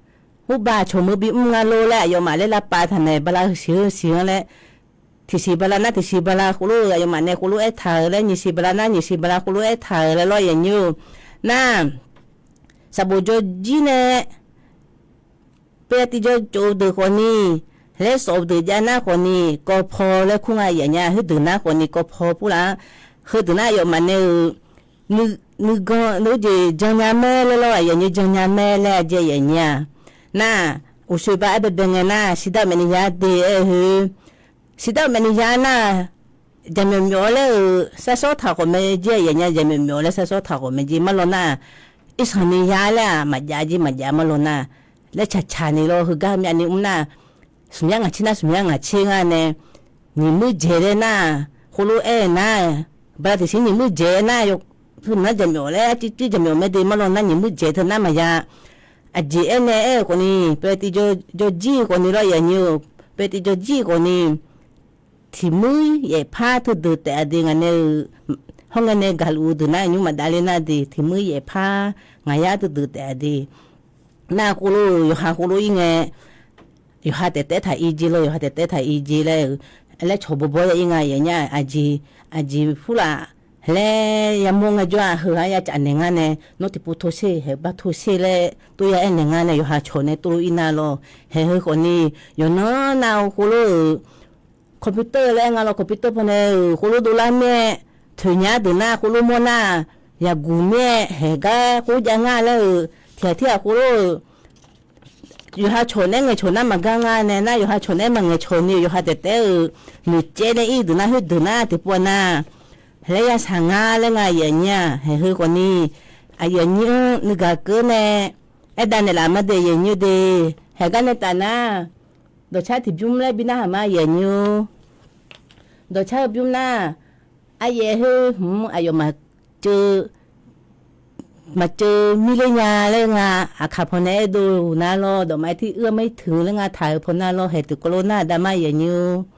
hurba aqcawq meuq-eu bi mr nga lor laer aqyawfmaf laer lavpav taq naeq bala siq-eu siq-anr laer, tiqsiq bala nar tiqsiq bala khoerlof-eu aqyawfmaf nae khoerlof aertaq-euq laer, nyiqsiq bala nar nyiqsiq bala khoerlof aertaq-euq laer lawr yaeqnyir-or. Nar, saqbof jawrjir nae paev tiv jawr tsov deuq khawfni, laer sawf-eu deuq jav nar khawfni kawv paw laer kur nga yaf nya. Khoerdeuq nar khawfni kawv paw purlaf-anr, heudeuq nar aqyawfmaf nae-euq nuigan nuijeq jan nya mae laer lawr, aqyawf nyi jan nya mae laer aqjeq yaf nya. Nar, uqshoe ba aer baebae ngae nar, siqdar maeqni ya de aer-eu, siqdar maeqni ya nar, jaqmyawf myawf-awr laer-euq sarsawr taq khawf mae jer, aqyawf nya jaqmyawf myawf-awr laer sarsawr taq khawf mae jer. Marlawr nar, irsanq ni ya laer-aq maqjav jer, maqjav marlawr nar, laer caqcaq ni lawr. Heugar myavni mr nar, smq yar ngaq tser nar smq yar ngaq tser nga nae, nyiq muir dzaeq laer nar, khoerlof-aer nar, bala tiqsiq nyiq muir dzaeq nar, yawqha nar jaqmyawf laer arcuiv cuiv jaqmyawf mae de. Marlawr nar nyiq muir dzaeq teu nar maqya. Aqjeq aernae aer-eu khawfni, paetiv jawrjir-eu khawfni lawr yaf nyi-eu, paetiv jawrjir-eu khawfni, tiq muir yaeqpar teudeuq taef-a de ngaq nae-euq, hawr ngae nae gaqluf-eu deuq nar nymr maqdav ler nar de, tiq muir yaeqpar ngaq yar teudeuq taef-a de. Nar khoerlof-eu yawqha khoerlof-ir ngae, yawqha taef taef taq-ir jer lawr, yawqha taef taef taq-ir jer laer-eu, laer cawq bawbawr ya-ir nga yaf nya. Aqjeq, aqjeq purlaf laer yamawr ngaejawr-aq heu-anr ya caf naeq ngar nae, nawr tiqpov tov sher, haeq bar tov sher laer tov ya aer naeq ngar nae yawqha cawq nae tov-ir nar lawr. Haeq heu khawfni, yawqnan nar-eu khoerlof-euq computer laer aer nga lawr, computer pawnae-euq khoerlof dovlar mir-aer, toeqnya deuq nar khoerlof mawr nar, yaqguq mir-aer haeq gar khoer jav ngar laer-euq, tiq ghaq tir ghaq khoerlof-euq, yawqha cawq nae ngaeqcawq nar maqgar nga nae nar, yawqha cawq nae maqngaeqcawq ni yawqha taef taef-euq noeqcaev nae ir deuq nar khoerdeuq nar tiqpov nar, laer ya shaq nga laer nga yaf nyi-aq. Haeq heu khawfni, aqyuif aqnyir-anr nuigaq keuv nae aer dav naeqlaf ma de yaf nyi-eu de. Haeq gar nae taf nar, dawqcar tiqbymr laer bi narhaq ma yaf nyi-or. Dawqcar-eu bymr nar, aryaef khoer hmq aqyawf maqceuv, maqceuv mirler nya laer nga. Aqkaq pawnae aerdov-eu nar lawr, dawqma-aer tiq uir-a ma ir teuq laer nga taq-euq pawnae lawr, haeq tiqkawv lof nar dav ma yaf nyi-or.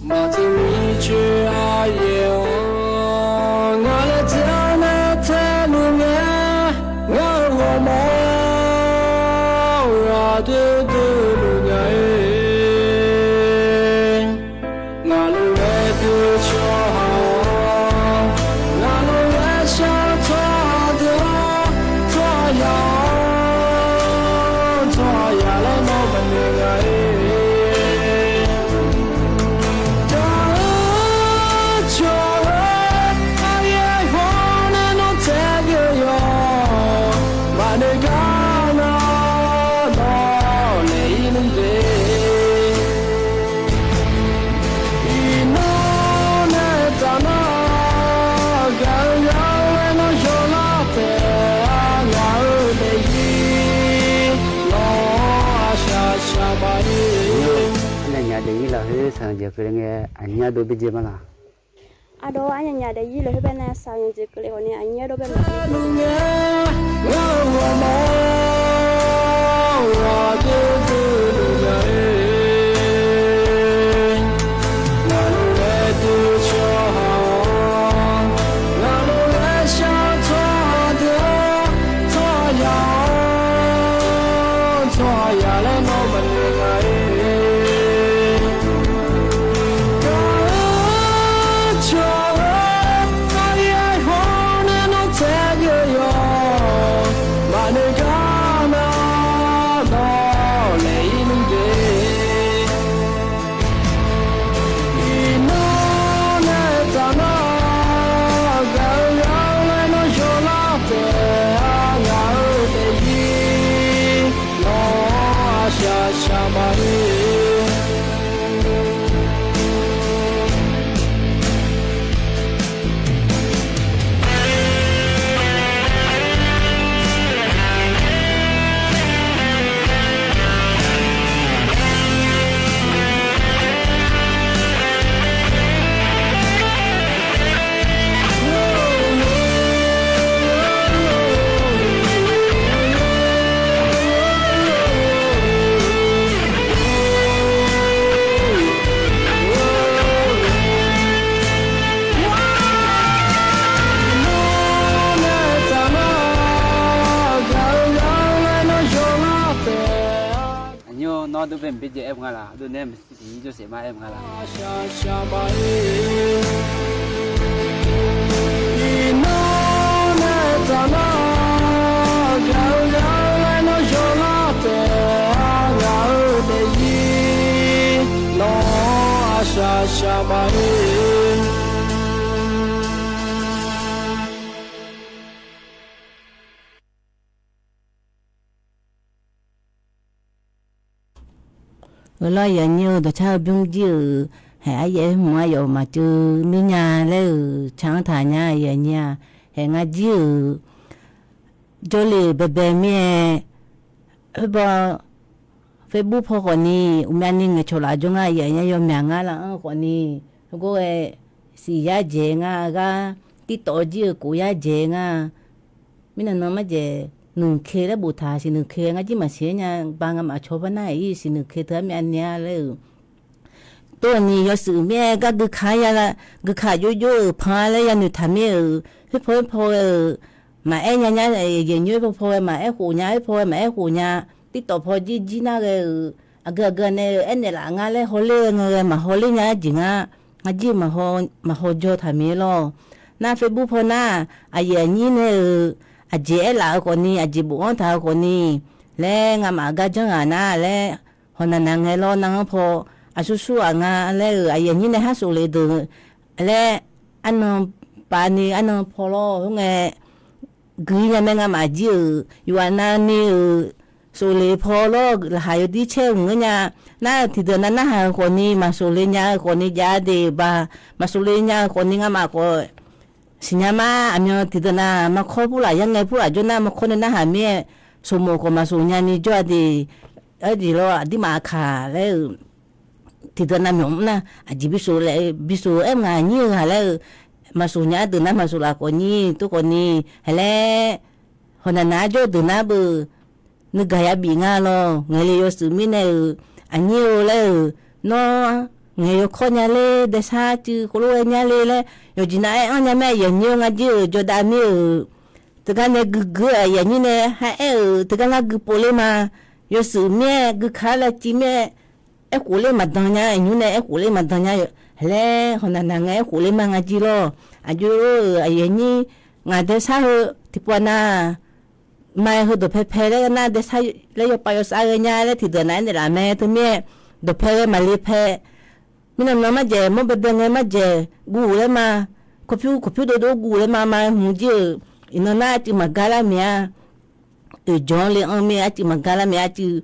Maqteuq mircoer aryaef-awr, ngaq laer taef-aer nae taeluf ngae, ngaq-euq ghawrmawr-aq doer doerluf nya-ir. Ngaq lof-aer doer tsawrhaq-awr, ngaq lof-aer shar tsawrhaq deuq-awr, tsawrhaqzaq-awr, tsawrhaqzaq laer nawr maqnoeq nya-ir. Jawr-eu cawq-eu aryaer haw nae nawr tae geu yawq, maqnoeq gar nar nawr naeq-ir nmr de. Iqnan nae taf nar, gaq-eu yar-eu laer nawr yawqlar taef-a, ngaq-euq daefzir nawr-aq shaq shaq ma-ir. Arnyaf nyaf daefzir lafkhoer shaqzanq jeq keuvle ngae, aqnyir ardov byaerdzae ma laq? Ardov arnyaf nyaf daefzir lafkhoer bae nae shaqzanq jeq keuvle khawfni aqnyir ardov bae ma. Iqnan nae taf nar, gaq-eu yar-eu laer nawr yawqlar taef-a, ngaq-euq daefzir nawr-aq shaq Ardov bae mqbyaer jaev aer-eu nga laq, ardov nae maqsiq tiq ir jawrsaef ma aer-eu nga laq. Iqnan nae taqnar, gaq-eu gaq-eu laer nawr yawlar taef-a, ngaq-euq daefzir nawq-anr aqshaq shaq maqir. Heulof-aer aqyuif aqnyir-eu dawqcar-eu bymr jir-euq, haeq aryaef hmq-anr yawf maqcuiv mir nya laer-euq can-anr taq nya aqyuif aqnyir-aq, haeq ngar jir-euq jawrle-euq baebae mir-aer, oerbaw Facebook paw khawfni uqmyavni ngaeqcawq laf jawr ngar aqyuif aqnyir yawmyaq ngar lar-anr khawfni, heugar ghae siq yar dzaeq ngar gar, TikTok jir-euq kof yar dzaeq ngar. Mirnan nan marjaeq nuiqke laer boftaq, siqnuiqke ngar jir maqsiq-aer nya, ba ngamaf cawba nar-iq siqnuiqke teu-ar myavni-a laer-euq. Tov-eu ni yawshuif mir-aer gar guikaq-anr ya, guikaq jovjov-euq pan-a laer yanoeq taq mir-euq, khoerpaw khoerpaw ghae-euq maqaer nya nya, yaeqnyoer paw paw ghae maqaer khof nya, khoerpaw ghae maqaer khof nya, TikTok paw jir jir nar ghae-euq, aqgeu aqgeu nae-eu aernaeq laf ngar laer hawler-eu ngae ghae maqhawler nya-aer jeq ngar, ngar jir maqhaw jawr taq mir lawr. Nar Facebook paw nar, aqyuif aqnyir nae-euq aqjeq aerlaf-eu khawfni, aqjeq bofanr taq-eu khawfni laer ngamaf gar janr ghaq nar laer, hawq naq naq ngae lawr nar-anr paw, aqsur sur ghaq nga laer-euq aqyuif aqnyir nae har sofle deuq laer, arnan pavni arnan paw lawr khoerngae, guiq nya mae ngamaf jir-euq yawqghaq navni-euq sofle paw lawr laqkhaq yawdir caer-eu mq-aer nya. Nar-euq tiqdeuq nav narhaq-euq khawfni maqsofle nya-eu khawfni jav-a de ba, maqsofle nya-eu khawfni ngamaf khawf siqnya ma. Aqmyan tiqdeuq nav markawr purlaf yar ngae purlaf jawr nar markawr nae narhaq mir-aer, sofmof khawf maqsof nyani jawr-a de. Aer jeq lawr aqdirmaf aqkaq laer-euq tiqdeuq nav myawq mr nar aqjeq bisofle, bisofle-aer ngaq nyir-eu ghaq laer-eu, maqsof nya-a deuq nar maqsof laf khawfni, tov khawfni, halaer hawq naq naq-aer jawr-eu deuq nar beu, nuigaq yabif nga lawr. Ngaeq le yawshuif mirnae-euq, aqnyir-eu laer-euq, nawr ngaeq yawkawr nya ler, daesar cuiv khoerlof-aer nya ler laer yawqjeq nav-aer anr nya mae. Aqyuif aqnyir-eu ngar jir-euq jawrdav mir-euq, teugar nae guiqguiq-eu aqyuif aqnyir nae har aer-euq teugar ngar guiqpov ler ma. Yawshuif mir-aer guikaq-aer lavciv mir-aer, aerkhof ler maqdan nya, aqnymr nae aerkhof ler maqdan nya, halaer hawq naq naq ngae aerkhof ler ma ngar jir lawr. Aqjox-euq aqyuif aqnyir, ngaq daesar heu tiqpov nav, ma-eu heu dawqpae pae laer nar daesar laer yawpav yawsav ghae nya laer tiqdeuq nav-aer naeqlaf mae teu mir-aer, dawqpae ghae maqle pae. Mirnan nan marjaeq mawr baebae ngae marjaeq guv-euq laer ma, kawqpyur kawqpyur dovdov guv-euq laer ma, ma hmq jir-euq, iqnan nar arcuiv maqgar lar maeq-a. Oeq jawq-anr le anr mir arcuiv maqgar lar maeq arcuiv.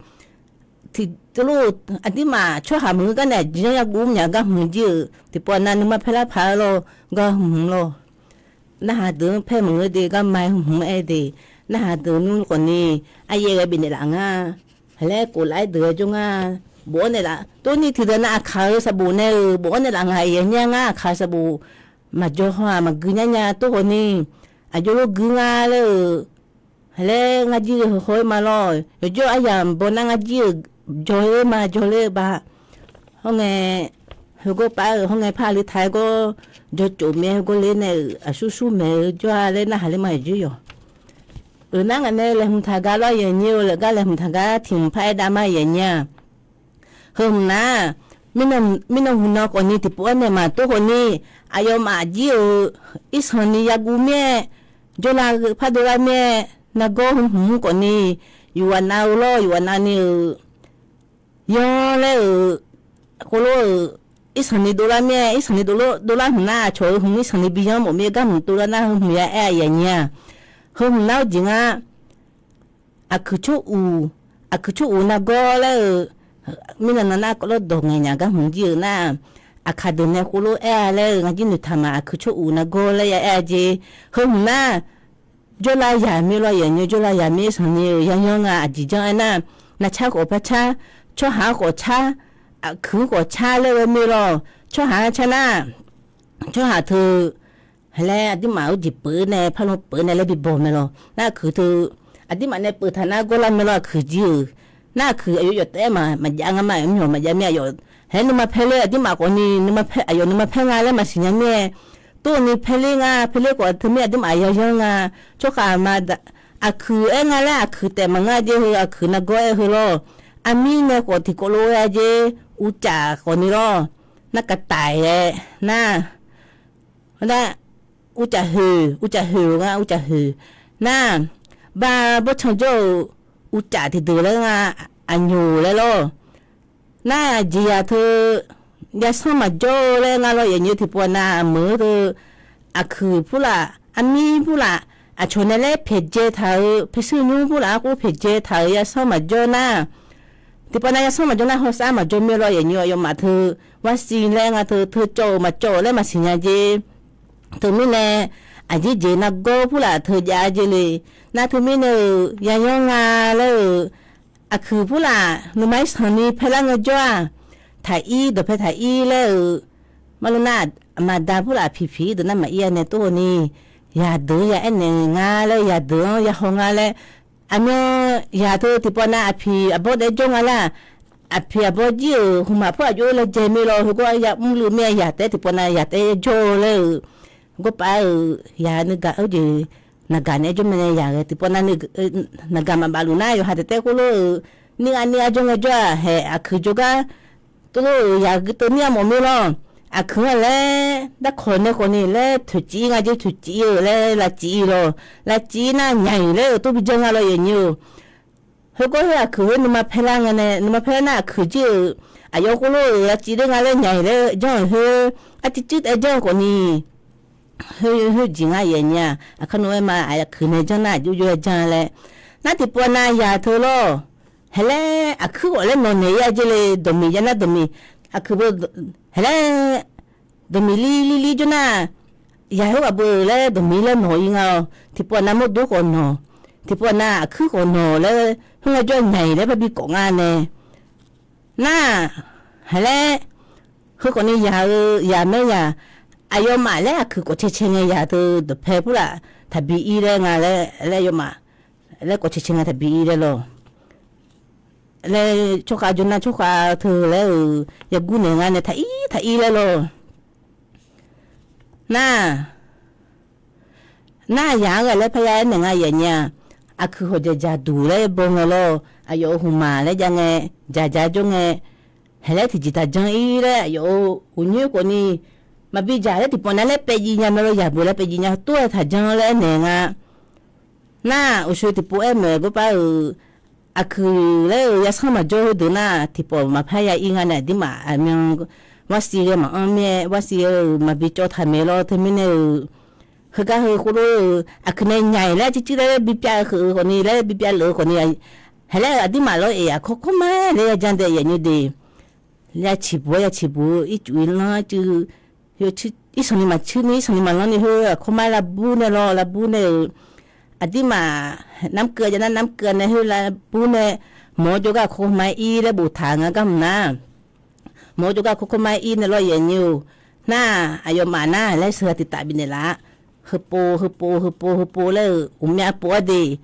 Tiqteulof aqdirmaf tsawrhaq maqngeur gar nae aqjeq-anr yaguv myaq gar hmq jir-euq tiqpov nav nuima paer lar paq-aer lawr, gar hmq lawr. Narhaq deuq-anr paer maqngeur de, garma-aer hmq-aer de, narhaq deuq nmr khawfni, aryaer ghae bifnaeq laf nga. Halaer kof laf-aer deuq-aer jawr nga. Bof-awr naeqlaf, tov ni tiqdeuq nav aqkaq-euq sanqbof nae-euq bof-awr naeqlaf nga, aqyuif aqnyir-a ngar aqkaq-euq sanqbof maqjaw haw-aq maqgui nyar nya tov khawfni, aqjox lof gui nga laer-euq, halaer ngar jir-eu hawhaw-aer ma lawr. Yawjawr aryamq baw nar ngar jir-euq jaw-aer ma jaw ler-eu ba. Hawr ngae, heugawr pav-aer-euq hawr ngae par aqli taq-aer gawr, jawr cof mae heugawr ler nae-euq aqsur sur maeq-eu jawr-a laer narhaq ler ma yawjawr yawq. Euq nar ngaq nae laeqhmq taq gar lawr aqyuif aqnyir-eu, laeq gar laeqhmq taq gar tiq hmq par-aer dav ma aqyuif aqnyir-a. Heu hmq nar, mirnan huqnan khawfni tiqpov-aer naeq maqtov khawfni, aqyawfmaf jir-euq irsanq ni yaguv mir-aer, jawrlav heu pardov lar mir-aer, nargawr heu hmq mr khawfni, yufghaq nav-eu lawr yufghaq navni-euq yanr laer-euq, khoerlof-euq, irsanq ni dovlar mir-aer, irsanq ni dovlar hmq nar aqcawq-euq hmq irsanq ni bi yanr mawf mir-aer gar hmq dovlar nar heu hmq ya aer aqyuif aqnyir-a. Heu hmq nar-eu jeq nga, aqkuiq tsawr uq, aqkuiq tsawr uq nargawr laer-euq, mirnan nan nar kawvlawr dawq ngaeq nyaf gar hmq jir-euq nar, aqkaq deuq nae khoerlof aer-a laer-euq ngar jir noeqtaq ma. Aqkuiq tsawr uq nargawr laer ya aer-a jeq. Heu hmq nar, jawrlav yaq mir lawr, aqyuif aqnyir jawrlav yaq mir-aer sanq ni-euq ya yanr nga aqjeq janr aer nar, navcar khawf par car, tsawrhaq-anr khawf car, aqkuiq-anr khawf car laer ghae mir lawr. Tsawrhaq-anr car nar, tsawrhaq teu, halaer aqduimaf-euq jeq peuq nae parlan peuq nae laer bi baw mae lawr. Nar aqkuiq teu, aqduimaf nae peuq taq nar gawrlar mae lawr aqkuiq jir-euq. Nar aqkuiq aqyawf yawf taef-aer maqjav nga ma, mr yawq maqjav mir aqyawf. Halaer nuima paer ler aqduimaf khawfni, aqyawf nuima paer nga laer maqsiq nya mir-aer, tov ni paer ler nga, paer ler khawf teu mir aqduimaf ya yanr nga. Tsawrhaq ma, aqkuiq aer nga laer aqkuiq taef maqngeur jeq heu aqkuiq nargawr aer heu lawr. armir nae khawf tiqkawv lof-aer jer, uvcaf khawf ni lawr, nar kaqtaf-aer nar, nar, uvcaf hoeq, uvcaf hoeq nga, uvcaf hoeq. Nar, ba bawrtsanq jawr-euq uvcaf tiqdeuq laer nga, aqnyoq laer lawr. Nar, jeqzaq teu yasanr maqjawr-eu laer nga lawr, yaeqnyoeq tiqpov nav meuq-eu teu, aqkuiq purlaf, armir purlaf, aqcawq nae laer pyaeqdzae taq-euq, paershuir nymr purlaf-anr khoer pyaeqdzae taq-euq yasanr maqjawr nar, tiqpov nav yasanr maqjawr nar hawsar maqjawr mir lawr, yaeqnyoeq aqyawfmaf teu, varsiq laer nga teu, teu cawv-euq maqcawv-euq laer maqsiq nya jer. Teumirnae, aqjeq jeq nargawr purlaf teu jav jer le. Nar teumirnae-euq yayanr nga laer-euq, aqkuiq purlaf nuima irsanq ni paerlar ngaejawr-aq, taqir dawqpae taqir laer-euq, marlur nar, maqda purlaf piqpiq-ir deuq nar maqir-a nae tov-eu ni, yaqdeuq-anr ya aernaeq nga laer, yaqdeuq-anr ya haw nga laer, aqmyan yaq teu tiqpov nav aqpiq aqbawr daef jawr nga lar, aqpiq aqbawr jir-euq hmqmaq pur aqjox-aer laejae mir lawr, heugawr ya mrluiv mir-a, yaq taef tiqpov nav yaq taef jawr-eu laer-euq, gawrpav-euq yaq nuigaq-eu jeq naqgaq naeq-aer jawr mae nae yaq ghae tiqpov nav, naqgaq maqbaf luf nar yawqha taef taef khoerlof-euq, nir gha nir gha jawr ngaejawr-aq, haeq aqkuiq jawrgar tov lof-euq yaq gui teu nir-a mawf mir lawr. Aqkuiq-anr laer darkawq nae khawf ni laer toeqciv-ir nga jer, toeqciv-ir-euq laer lavciv-ir lawr. Lavciv-ir nar nyaiq laer-euq tov bi janr nga lawr, yaeqnyoeq-or. Heugawr khoer aqkuiq khoer nuima paerlar ngae nae, nuima paerlar nar aqkuiq jir-euq aqyawf khoerlof-euq lavciv ler nga laer nyaiq laer janr-euq khoer, arciv cuir taef janr-eu khawf ni, khoer khoer jeq nga yaeqnyoeq-aq, aqkar nov-aer ma, aqkuiq nae janr nar aqjox jov-aer janr laer. Nar tiqpov nav yaq teu lawr, haeq laer aqkuir khawf laer nawq naeq-ir-a jer le, dawqmiq jav nar dawqmiq, aqkuiq beu, haeq laer dawqmiq lir lir lir jawr nar, yaq khoerghaq beu laer dawqmiq laer nawq-ir nga-awr, tiqpov nav mawrdo khawf nawq, tiqpov nav aqkuir khawf nawq laer, khoerngae jawr nyaiq laer parbi kawf nga nae. Nar, haeq laer, heu khawf ni yaq-eu yaq maer yaq, aqyawfmaf laer aqkuiq kawf cae cae ngae yaq teu dawqpae purlaf taqbi ir laer nga laer, laer aqyawfmaf laer kawf cae cae ngae taqbi ir laer lawr. Laer tsawrkhav jawr nar tsawrkhav teu laer-euq yagur naeq nga nae taq ir taq ir laer lawr. Nar, nar yaq-anr ghaq laer parya aernaeq nga yaeqnyoeq-aq, aqkuiq hawqjaq jaqduq laer baw ngae lawr, aqyawf-euq hmqmaq laer jav ngae, jaq jaq jawr ngae, haeq laer tiqjeq taq janr ir laer aqyawf-euq uqnyoer khawf ni, maqbi jaq laer tiqpov nav laer paev jiv nya mae lawr, yaq beuq laer paev jiv nya tov-aer taq janr laer aernaeq nga. Nar, uqshoe tiqpov aer maeq gawrpav-euq, aqkuiq laer-euq yasanr maqjawr heudeuq nar, tiqpov maqpar ya ir nga nae aqdirmaf aqmyan, varsiq ghae maqanr mir-aer, varsiq ghae-euq maqbi cawv taq maeq lawr, teumirnae-euq, heugar heu khoerlof-euq aqkuiq nae nyaiq laer arcuir cuir laer bipyav-eu khawf ni laer bipyav lef-eu khawf ni, haeq laer-euq aqdirmaf lawr-eq, aqkawr kawr mar laer ya janr daef yaeqnyoeq de. Ya ciqbuq-aer ya ciqbuq-eu ircuf irlanr cuiv, irsanq ni maqcuir ni irsanq ni maqlanr ni heu aqkawr mar lavbur nae lawr, lavbur nae-euq, aqdirmaf, narmr keuv jav nar narmr keuv nae heu lavbur nae, mawq-awr jawrgar aqkawr mar ir laer boftaq nga gar hmq nar, mawq-awr jawrgar aqkawr mar ir nae lawr yaeqnyoeq-or. Nar, aqyawfmaf nar laer sheuqghae tiqtaf bifnaeq laf-a. Heupov heupov heupov heupov laer-euq uqmyav pov-aer de.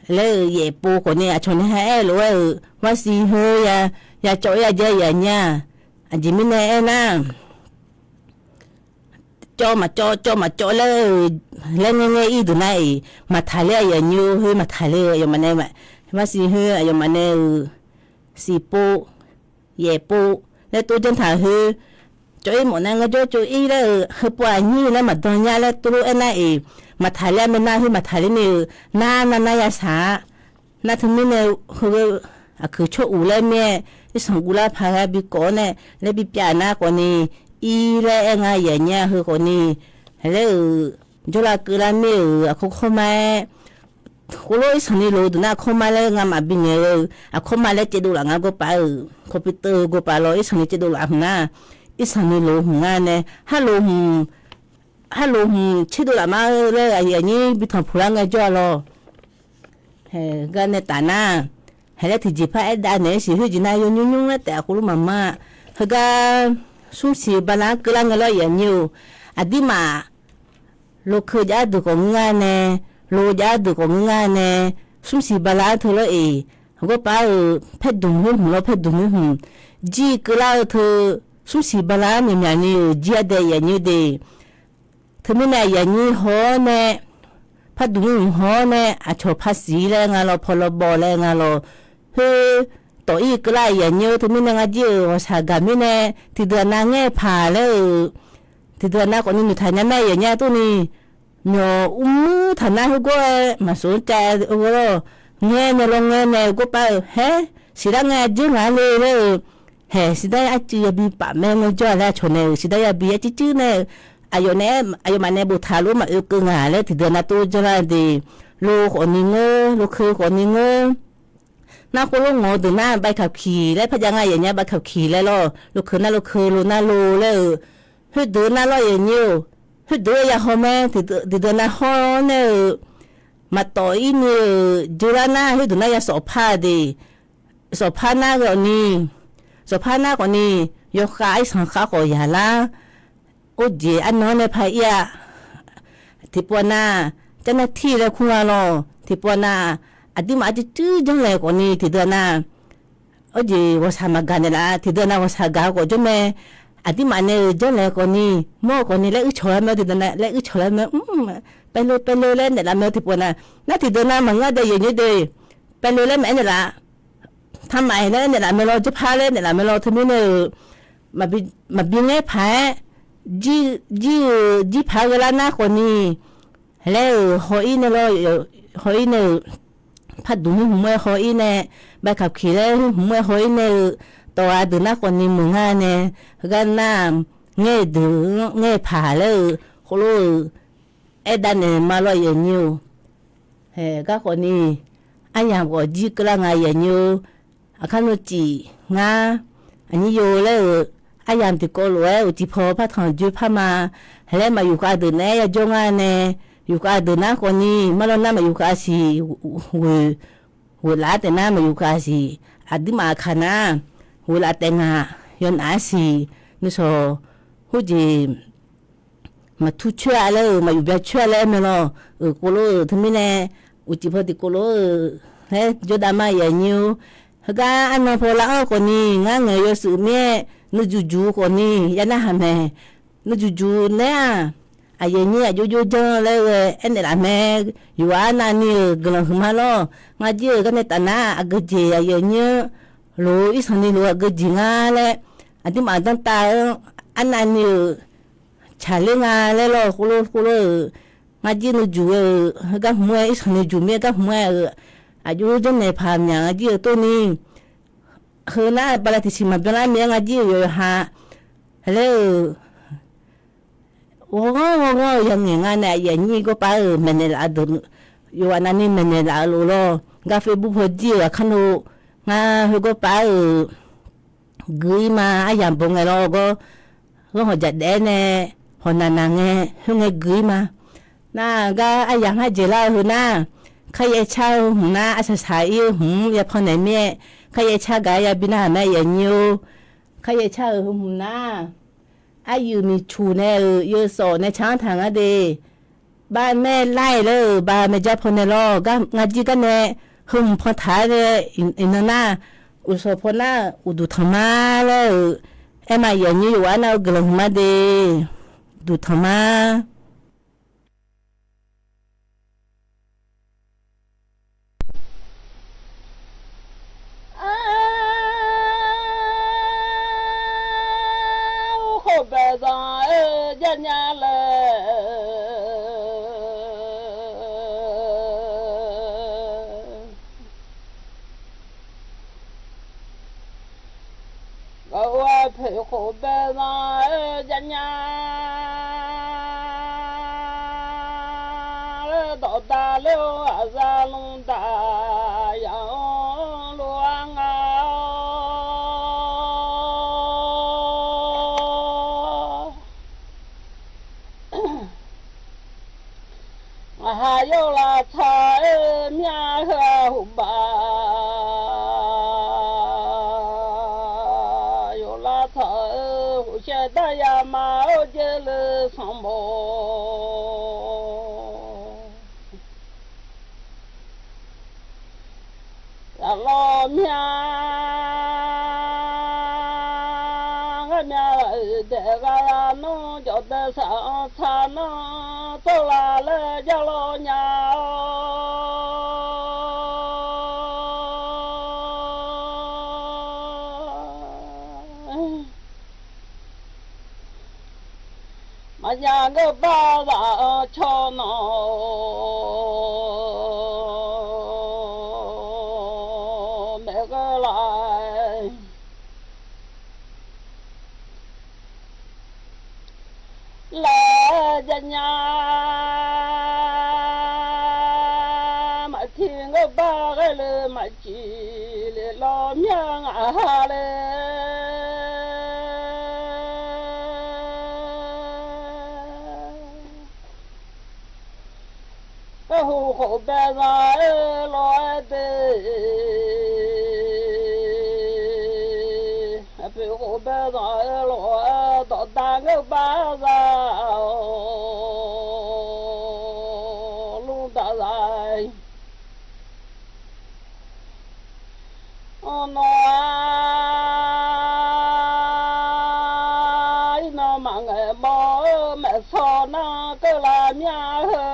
Laer-euq yaef pov khawf ni aqcawq nae ha aer-eu lof-aer-euq varsiq heu ya, ya cawv-ir ya jae yaeqnyoeq-aq, aqjeq mirnae aernar, cawv maqcawv cawv maqcawv laer-euq, laer ngae ngae ir deuq nar-iq, maqtaqler-a yaeqnyoeq-or, heu maqtaqler-eu aqyawfmaf nae, varsiq heu aqyawfmaf nae-euq siqpov, yaefpov laer tov janr taq-euq heu, cawv-ir mawf nar ngar jawr cawv-ir laer-euq heupov aqnyir laer maqdan nya laer tov lof-aer nar-iq, maqtaqler-a mae nar heu maqtaqler ni-euq nar nar nar ya saq-a. Nar teumirnae heu aqkuiq tsawr uq laer mir-aer, irsanq guvlar paq ghae bikawv-awr nae laer bipyav nar khawf ni, ir laer aer nga yaeqnyoeq-aq heu khawf ni, laer-euq jawrlav keuvlar mir-euq aqkawr kawr mar-aer, khoerlof irsanq ni loq-eu deuq nar aqkawr mar laer ngamaf bingaeq-eu, aqkawr mar laer caevdov laf nga gawrpav-euq computer gawrpav lawr irsanq ni caevdov laf hmq nar, irsanq ni loq hmq nga nae, harloq hmq, harloq hmq tserdov laf mar-eu laer aqyuif aqnyir bi tanqpuq lar ngae jawr-a lawr. Gar nae taf nar, haeq laer tiqjeqpar aerdav naeq-aer siq khoerjeq nar yawnymr nymr laer taef-a khoerlof maqmar-a. Heugar smrsiq bala-anr keuvlar ngae lawr yaeqnyoeq-or, aqdirmaf, lokeu jav-aer deuq khawf ngeur ngar nae, lo jav-aer deuq khawf ngeur ngar nae, smrsiq bala-anr teu lawr-eq, gawrpav-euq paerdmq khoer hmq lawr paerdmq khoer hmq, jir keuvlar-eu teu, smrsiq bala-anr myaqmyaq ni-euq jir-a dae yaeqnyoeq de. Teumirnae aqyuif aqnyir haw-awr nae, pardmq mrmq haw-awr nae aqcawq paqsiq laer nga lawr, pawlaw bawv laer nga lawr, khoer tawf ir keuvlar aqyuif aqnyir-or. Teumirnae ngar jir-euq ghawqshaq gaq mirnae tiqdeuq aqnav ngaer paq laer-euq, tiqdeuq aqnav khawfni noeqtaq nya mae aqyuif aqnyir-a tov ni, myawq mr taq nar khoergawr-aer maqsoq-anr cav-eu ghawrlawr, ngaer nae lawr ngaer nae gawrpav-euq haer siqlar ngae aqjeq ngaq le laer-euq, haeq siqdar arcuiv yabi paf mae ngae jawr-a laer aqcawq nae-euq siqdar yabi arcuiv cuiv nae-eu, aqyawf nae, aqyawfmaf nae boftaq lof-aer maqoe keuv nga laer tiqdeuq aqnav tov janrlar-eu de, lo khawfni ngeur, lo keuv khawfni ngeur. Nar khoerlof ngawq-eu deuq nar ใบขับขี่ laer parjav nga aqyuif aqnyir ใบขับขี่ laer lawr, lo keuv nar lo keuv lo nar lo laer-euq, khoerdeuq nar lawr aqyuif aqnyir-or, khoerdeuq-aer ya haw mae, tiqdeuq aqnav hawr nae-euq, maqtawf ir ni-euq jeurlar nar khoerdeuq nar ya sawfpar de, sawfpar nar ghawqni, sawfpar nar khawfni, yawkhav irsanq khav khawf yaqlar, or jeq arnan-anr nae par ir-a. Tiqpov nar, เจ้าหน้าที่ laer kur nga lawr, tiqpov nar, aqduimaf arcuiv cuiv janrlaeq khawfni tiqdeuq nar, or jeq ghawqshaq maqgaq naeqlaf, tiqdeuq nar ghawqshaq gaq khawf jawr mae, aqduimaf nae-euq janrlaeq khawfni, mawr-eu khawfni laer uircawq lar mae, tiqdeuq nar laer uircawq lar mae, ไปเลย ไปเลย laer naeqlaf mae-eu tiqpov nar, nar tiqdeuq nar maqngeur de aqyuif aqnyir de, ไปเลย laer maqaer naeqlaf, taqmaf-aer naeqlaf mae lawr, jawrpar laer naeqlaf mae lawr, teumirnae-euq, maqbi ngaer paq-aer, jir-eu jir paq-aer ghae lar nar khawfni, laer-euq haw ir nae lawr, haw ir nae-euq, parduq hmq hmq-aer haw ir nae, ใบขับขี่ laer hmq hmq-aer haw ir nae-eu, tawq-a deuq nar khawfni meuq ngar nae, heugar nar, ngaer deuq-anr ngaer paq laer-euq khoerlof-euq, aerdav naeq ma lawr aqyuif aqnyir-or. Haeq gar khawfni, aryamq khawf jir keuvlar nga aqyuif aqnyir-or. Aqkar nmr cif ngar, aqnyir yo laer-euq, aryamq tiqkawv lof-aer uqcif paw partanq joer par ma. Haeq laer maqyuf khav deuq naeq-aer yajawr ngar nae, yuf khav deuq nar khawfni, marlawr nar maqyuf khav siq, ghoeq, ghoeq laf-aer taef nar maqyuf khav siq, aqduimaf aqkaq nar, ghoeq laf taef ngaq, yawnaf-aer siq, nuisawq, khoerjeq maqtur coer-a laer-euq, maqyuf bya coer-a laer mae lawr, euq khovlor-euq teumirnae, uqcif paw tiqkawv lof-euq laer jawrdav ma aqyuif aqnyir-or. Heugar arnan paw lar-anr khawfni, ngar ngaeq-eu yawshuif mir-aer nuijuq juq-eu khawfni ya narhaq mae. Nuijuq juq naeq-aq, aqyuif aqnyir aqjox jox janr laer ghae aernaeq laf mae. Yawqghaq arnavni-euq guiqlanq huiqma lawr. Ngar jir-euq garnae taf nar aqgeujeq aqyuif aqnyir-anr loq-eu irsanqni loq-eu aqgeujeq ngar laer, aqduimaf danrtav-anr arnavni-euq tsaqler nga laer lawr, khovlor khovlor-euq, ngar jir nuijuq ghae-euq heugar hmq-aer irsanqni juq mir-aer gar hmq-aer-euq, aqjox janrnaeq paq myaq ngar jir-euq tov ni, heu nar bala tiqsiq maqbyan lar mir-aer ngar jir-euq yawqha laer-euq, ghawrghanr ghawrghanr-eu yawnaeq nga nae aqyuif aqnyir gawrpav-euq maeqnaeq laf-eu deuq, yawqghaq navni maeqnaeq laf-eu lof lawr. Gar Facebook paw jir-euq aqkar no, ngar heu gawrpav-euq gui-ir ma, aryamq baw ngae lawr gawr, ghanr hawq jaqdaef-aer nae hawq naq naq ngae khoerngae gui-ir ma. Nar gar aryamq har jeq lar-eu heu nar, kharyaer car-eu hmq nar arsaq saq-ir-eu hmq yapan naeq mir-aer, kharyaer car gaq-aer yabi narhaq mae aqyuif aqnyir-or. Kharyaer car-euq heu hmq nar, aryuif miqcuq nae-euq yawsawf nae car-anr taq ngar de. Bav maer lar-iq laer-euq bav maeq jar paw nae lawr, ngar jir gar nae heu hmq pan taq-aer nae, iqnan nar, uqshawq paw nar uqduq tanq ma laer-euq, aer ma aqyuif aqnyir yawqghaq arnav-eu guiqlanq huiqma de, duq tanq ma. Khof baeq zanq-aer jar nya laer, gaq-eu-a poeq khof baeq zanq-aer jar nya laer, dawqdav ler-eu aqzaf lmqdaq yaq-anr lof-aer nga-awr. Ngaqha yawlav tsaq-aer myav heu-aq huqbaf, yawlav tsaq-eu huqshaev dar yama-awr jaerle sanqbof. Laflawr myav, ngar myav-euq daef gha ya nanr, jawqdaev saq-anr tsaq nanr, tsawrlaf laer jar lawr nya-awr. Aqnyaf ngeur bar zaq-anr cawq nawq maeq ghae la. Laer jar nya maqtiq ngeur bar ghae le maqciq le lawr mya ngaq ha le. Garhu khof bae zaq-aer lof-aer de, aqpoeq khof bae zaq-aer lof-aer dawqda ngeur bar za-awq lmr daq za. Arnawr-aq, iqnan maqngaeq mawr-eu maeqshawr nar keuvlar mya heu.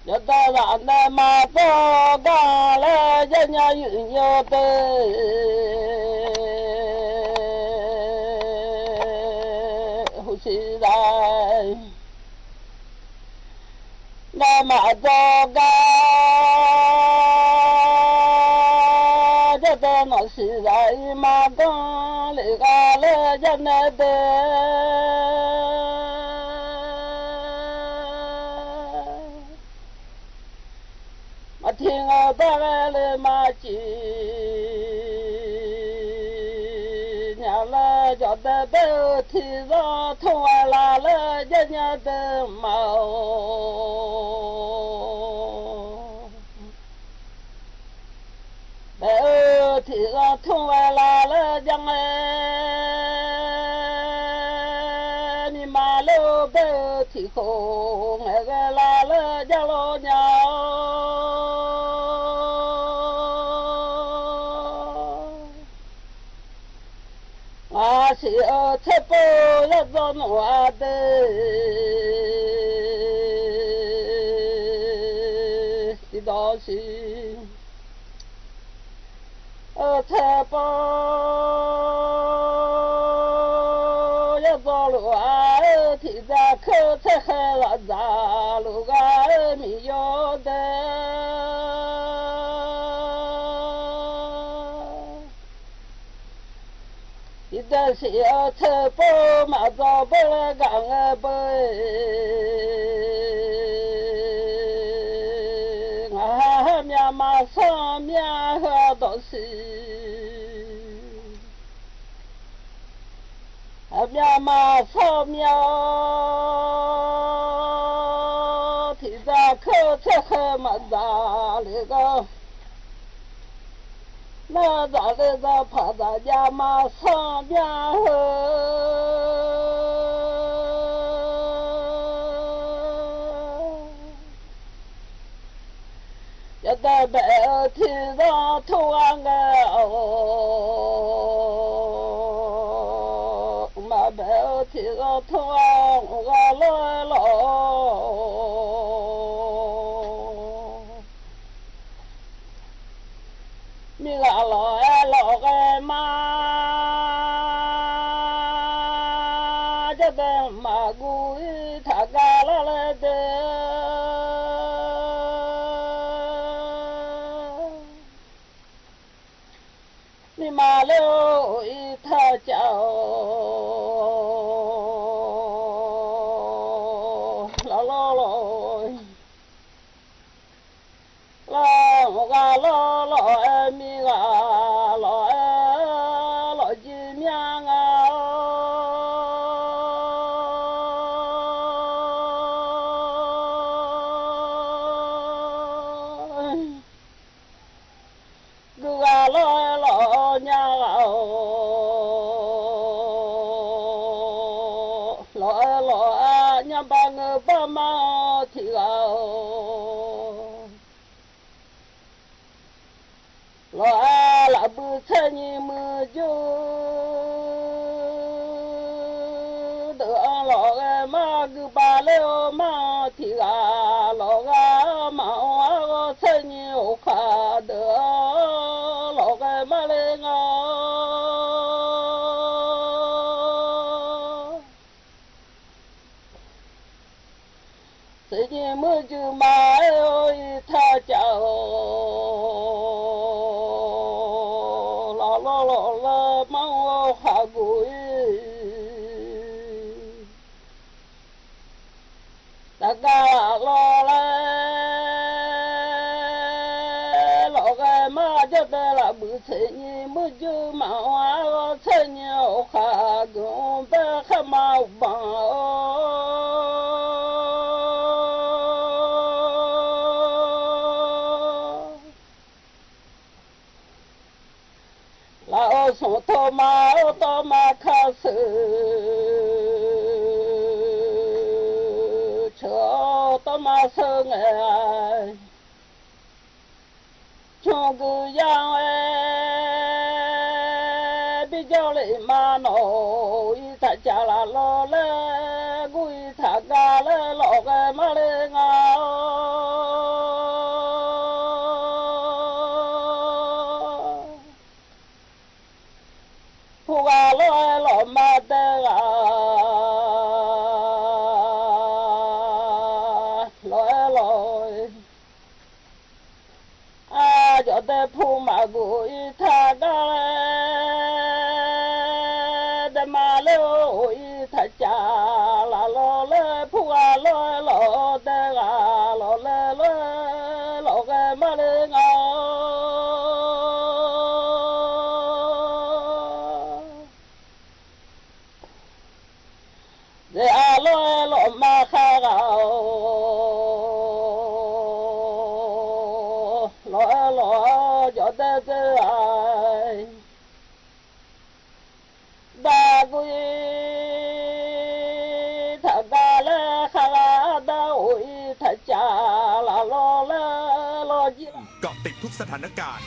Yawqdawq zaq nae maqdzawr gar laer jar nya yuf nyo de. Huqsiq zaq nae maqdzawr gar jar de, nawqsiq zaq-ir maqganr lef ghaq laer jar nae de. Maqtiq ngeur bar ghae le maqciq nya laer jawqdae bae-eu tiqzanr tmr ghae la laer jar nya de ma-awq. Bae-eu tiqzanr tmr ghae la laer jar ngae, miqma ler-eu bae-eu tiqkhof ngaeq ghae la laer jar lawr nya-awr. Ngaq siq-eu tserpov yar dzaw nmr-a de, tiqdawq siq eu tserpov yar dzaw luf-a, tiqdzaq keuv tser khaeq ghaq dzaq luf ghaq-aer miqyaw de. Tiqdaeq siq-eu tserpov maqdzaw beu laer gaq ngae beu-eq. Ngaq ha myavma sanr myav heu-aq dawq siq. Aqmyav maqshawr myav-awr, tiqdzaq keuv tser khaeq maqdzaq le gar. Nar dzaq le dzaq paq dzaq jav maqshawr myav heu. Yawdaef baef-eu tiqzanr tmr ghae ngae-awr, mqmaq baef-eu tiqzanr tmr ghae mq ghaq lawr-aer lawq-awr, miqghaq lawq-aer lawq ghae ma, jawrdaef maqguv-ir taq gar lar laer de. Miqma ler-or, ir taq cav-awq, lawq lawq lawq. Lawq ghaq lawq lawq-aer miqghaq lawq-aer lawq jir myav nga-awr. Guiqghaq lawq-aer lawq-awr nya ghaq-awq. Lawq-aer lawq-aer nyabaq ngeur bar ma-awr tiq ghaq-awq. Lawq-aer laf bui tser nyiq muiq jur deuq-anr lawq ghae mar guiba ler-awr mar tiq ghaq lawq ghae maqanr-ar ghawr tser nyiq oqkhaq deuq-anr lawq ghae mar le Tseqnyiq muir juir ma-aer-awr irtaq cav-awq. Laflawr lawqlar mar-awr khaqguq-ir. Taqgav laflawr laer lawqghae mar jawrdae lafbuiq tseqnyiq muir juir ma-anr-awr tseqnyiq-awq khaqguq-anr baer khar ma uqbanq-awr Lafov smq tawv ma-awr tawv ma ka sheuq, ceuq-awr tawv ma sheuq ngae-a. Cmr gui yar-anr-aer bijawr le ma nawq-ir taq caf laf lawr laer gur-ir taq gar laer lawqghae mar le nga-awr. Purghaq lawr-aer lawq ma dae ghaq lawq-aer lawq-eu. Aqjawf dae pu maqguq ir taq gar laer dae ma ler-or, ir taq caf laf lawr laer purghaq lawr-aer lawq dae ghaq lawq laer lawr-aer lawqghae mar le nga-awr. Daef-a lawr-aer lawq ma khar ghaq-awq. Lawq-aer lawq-awr jawf dae dae-a. Daqguq ir taq gar laer khar ghaq daq of ir taq caf laf lawr laer lawr jir-a. เกาะติดทุกสถานการณ์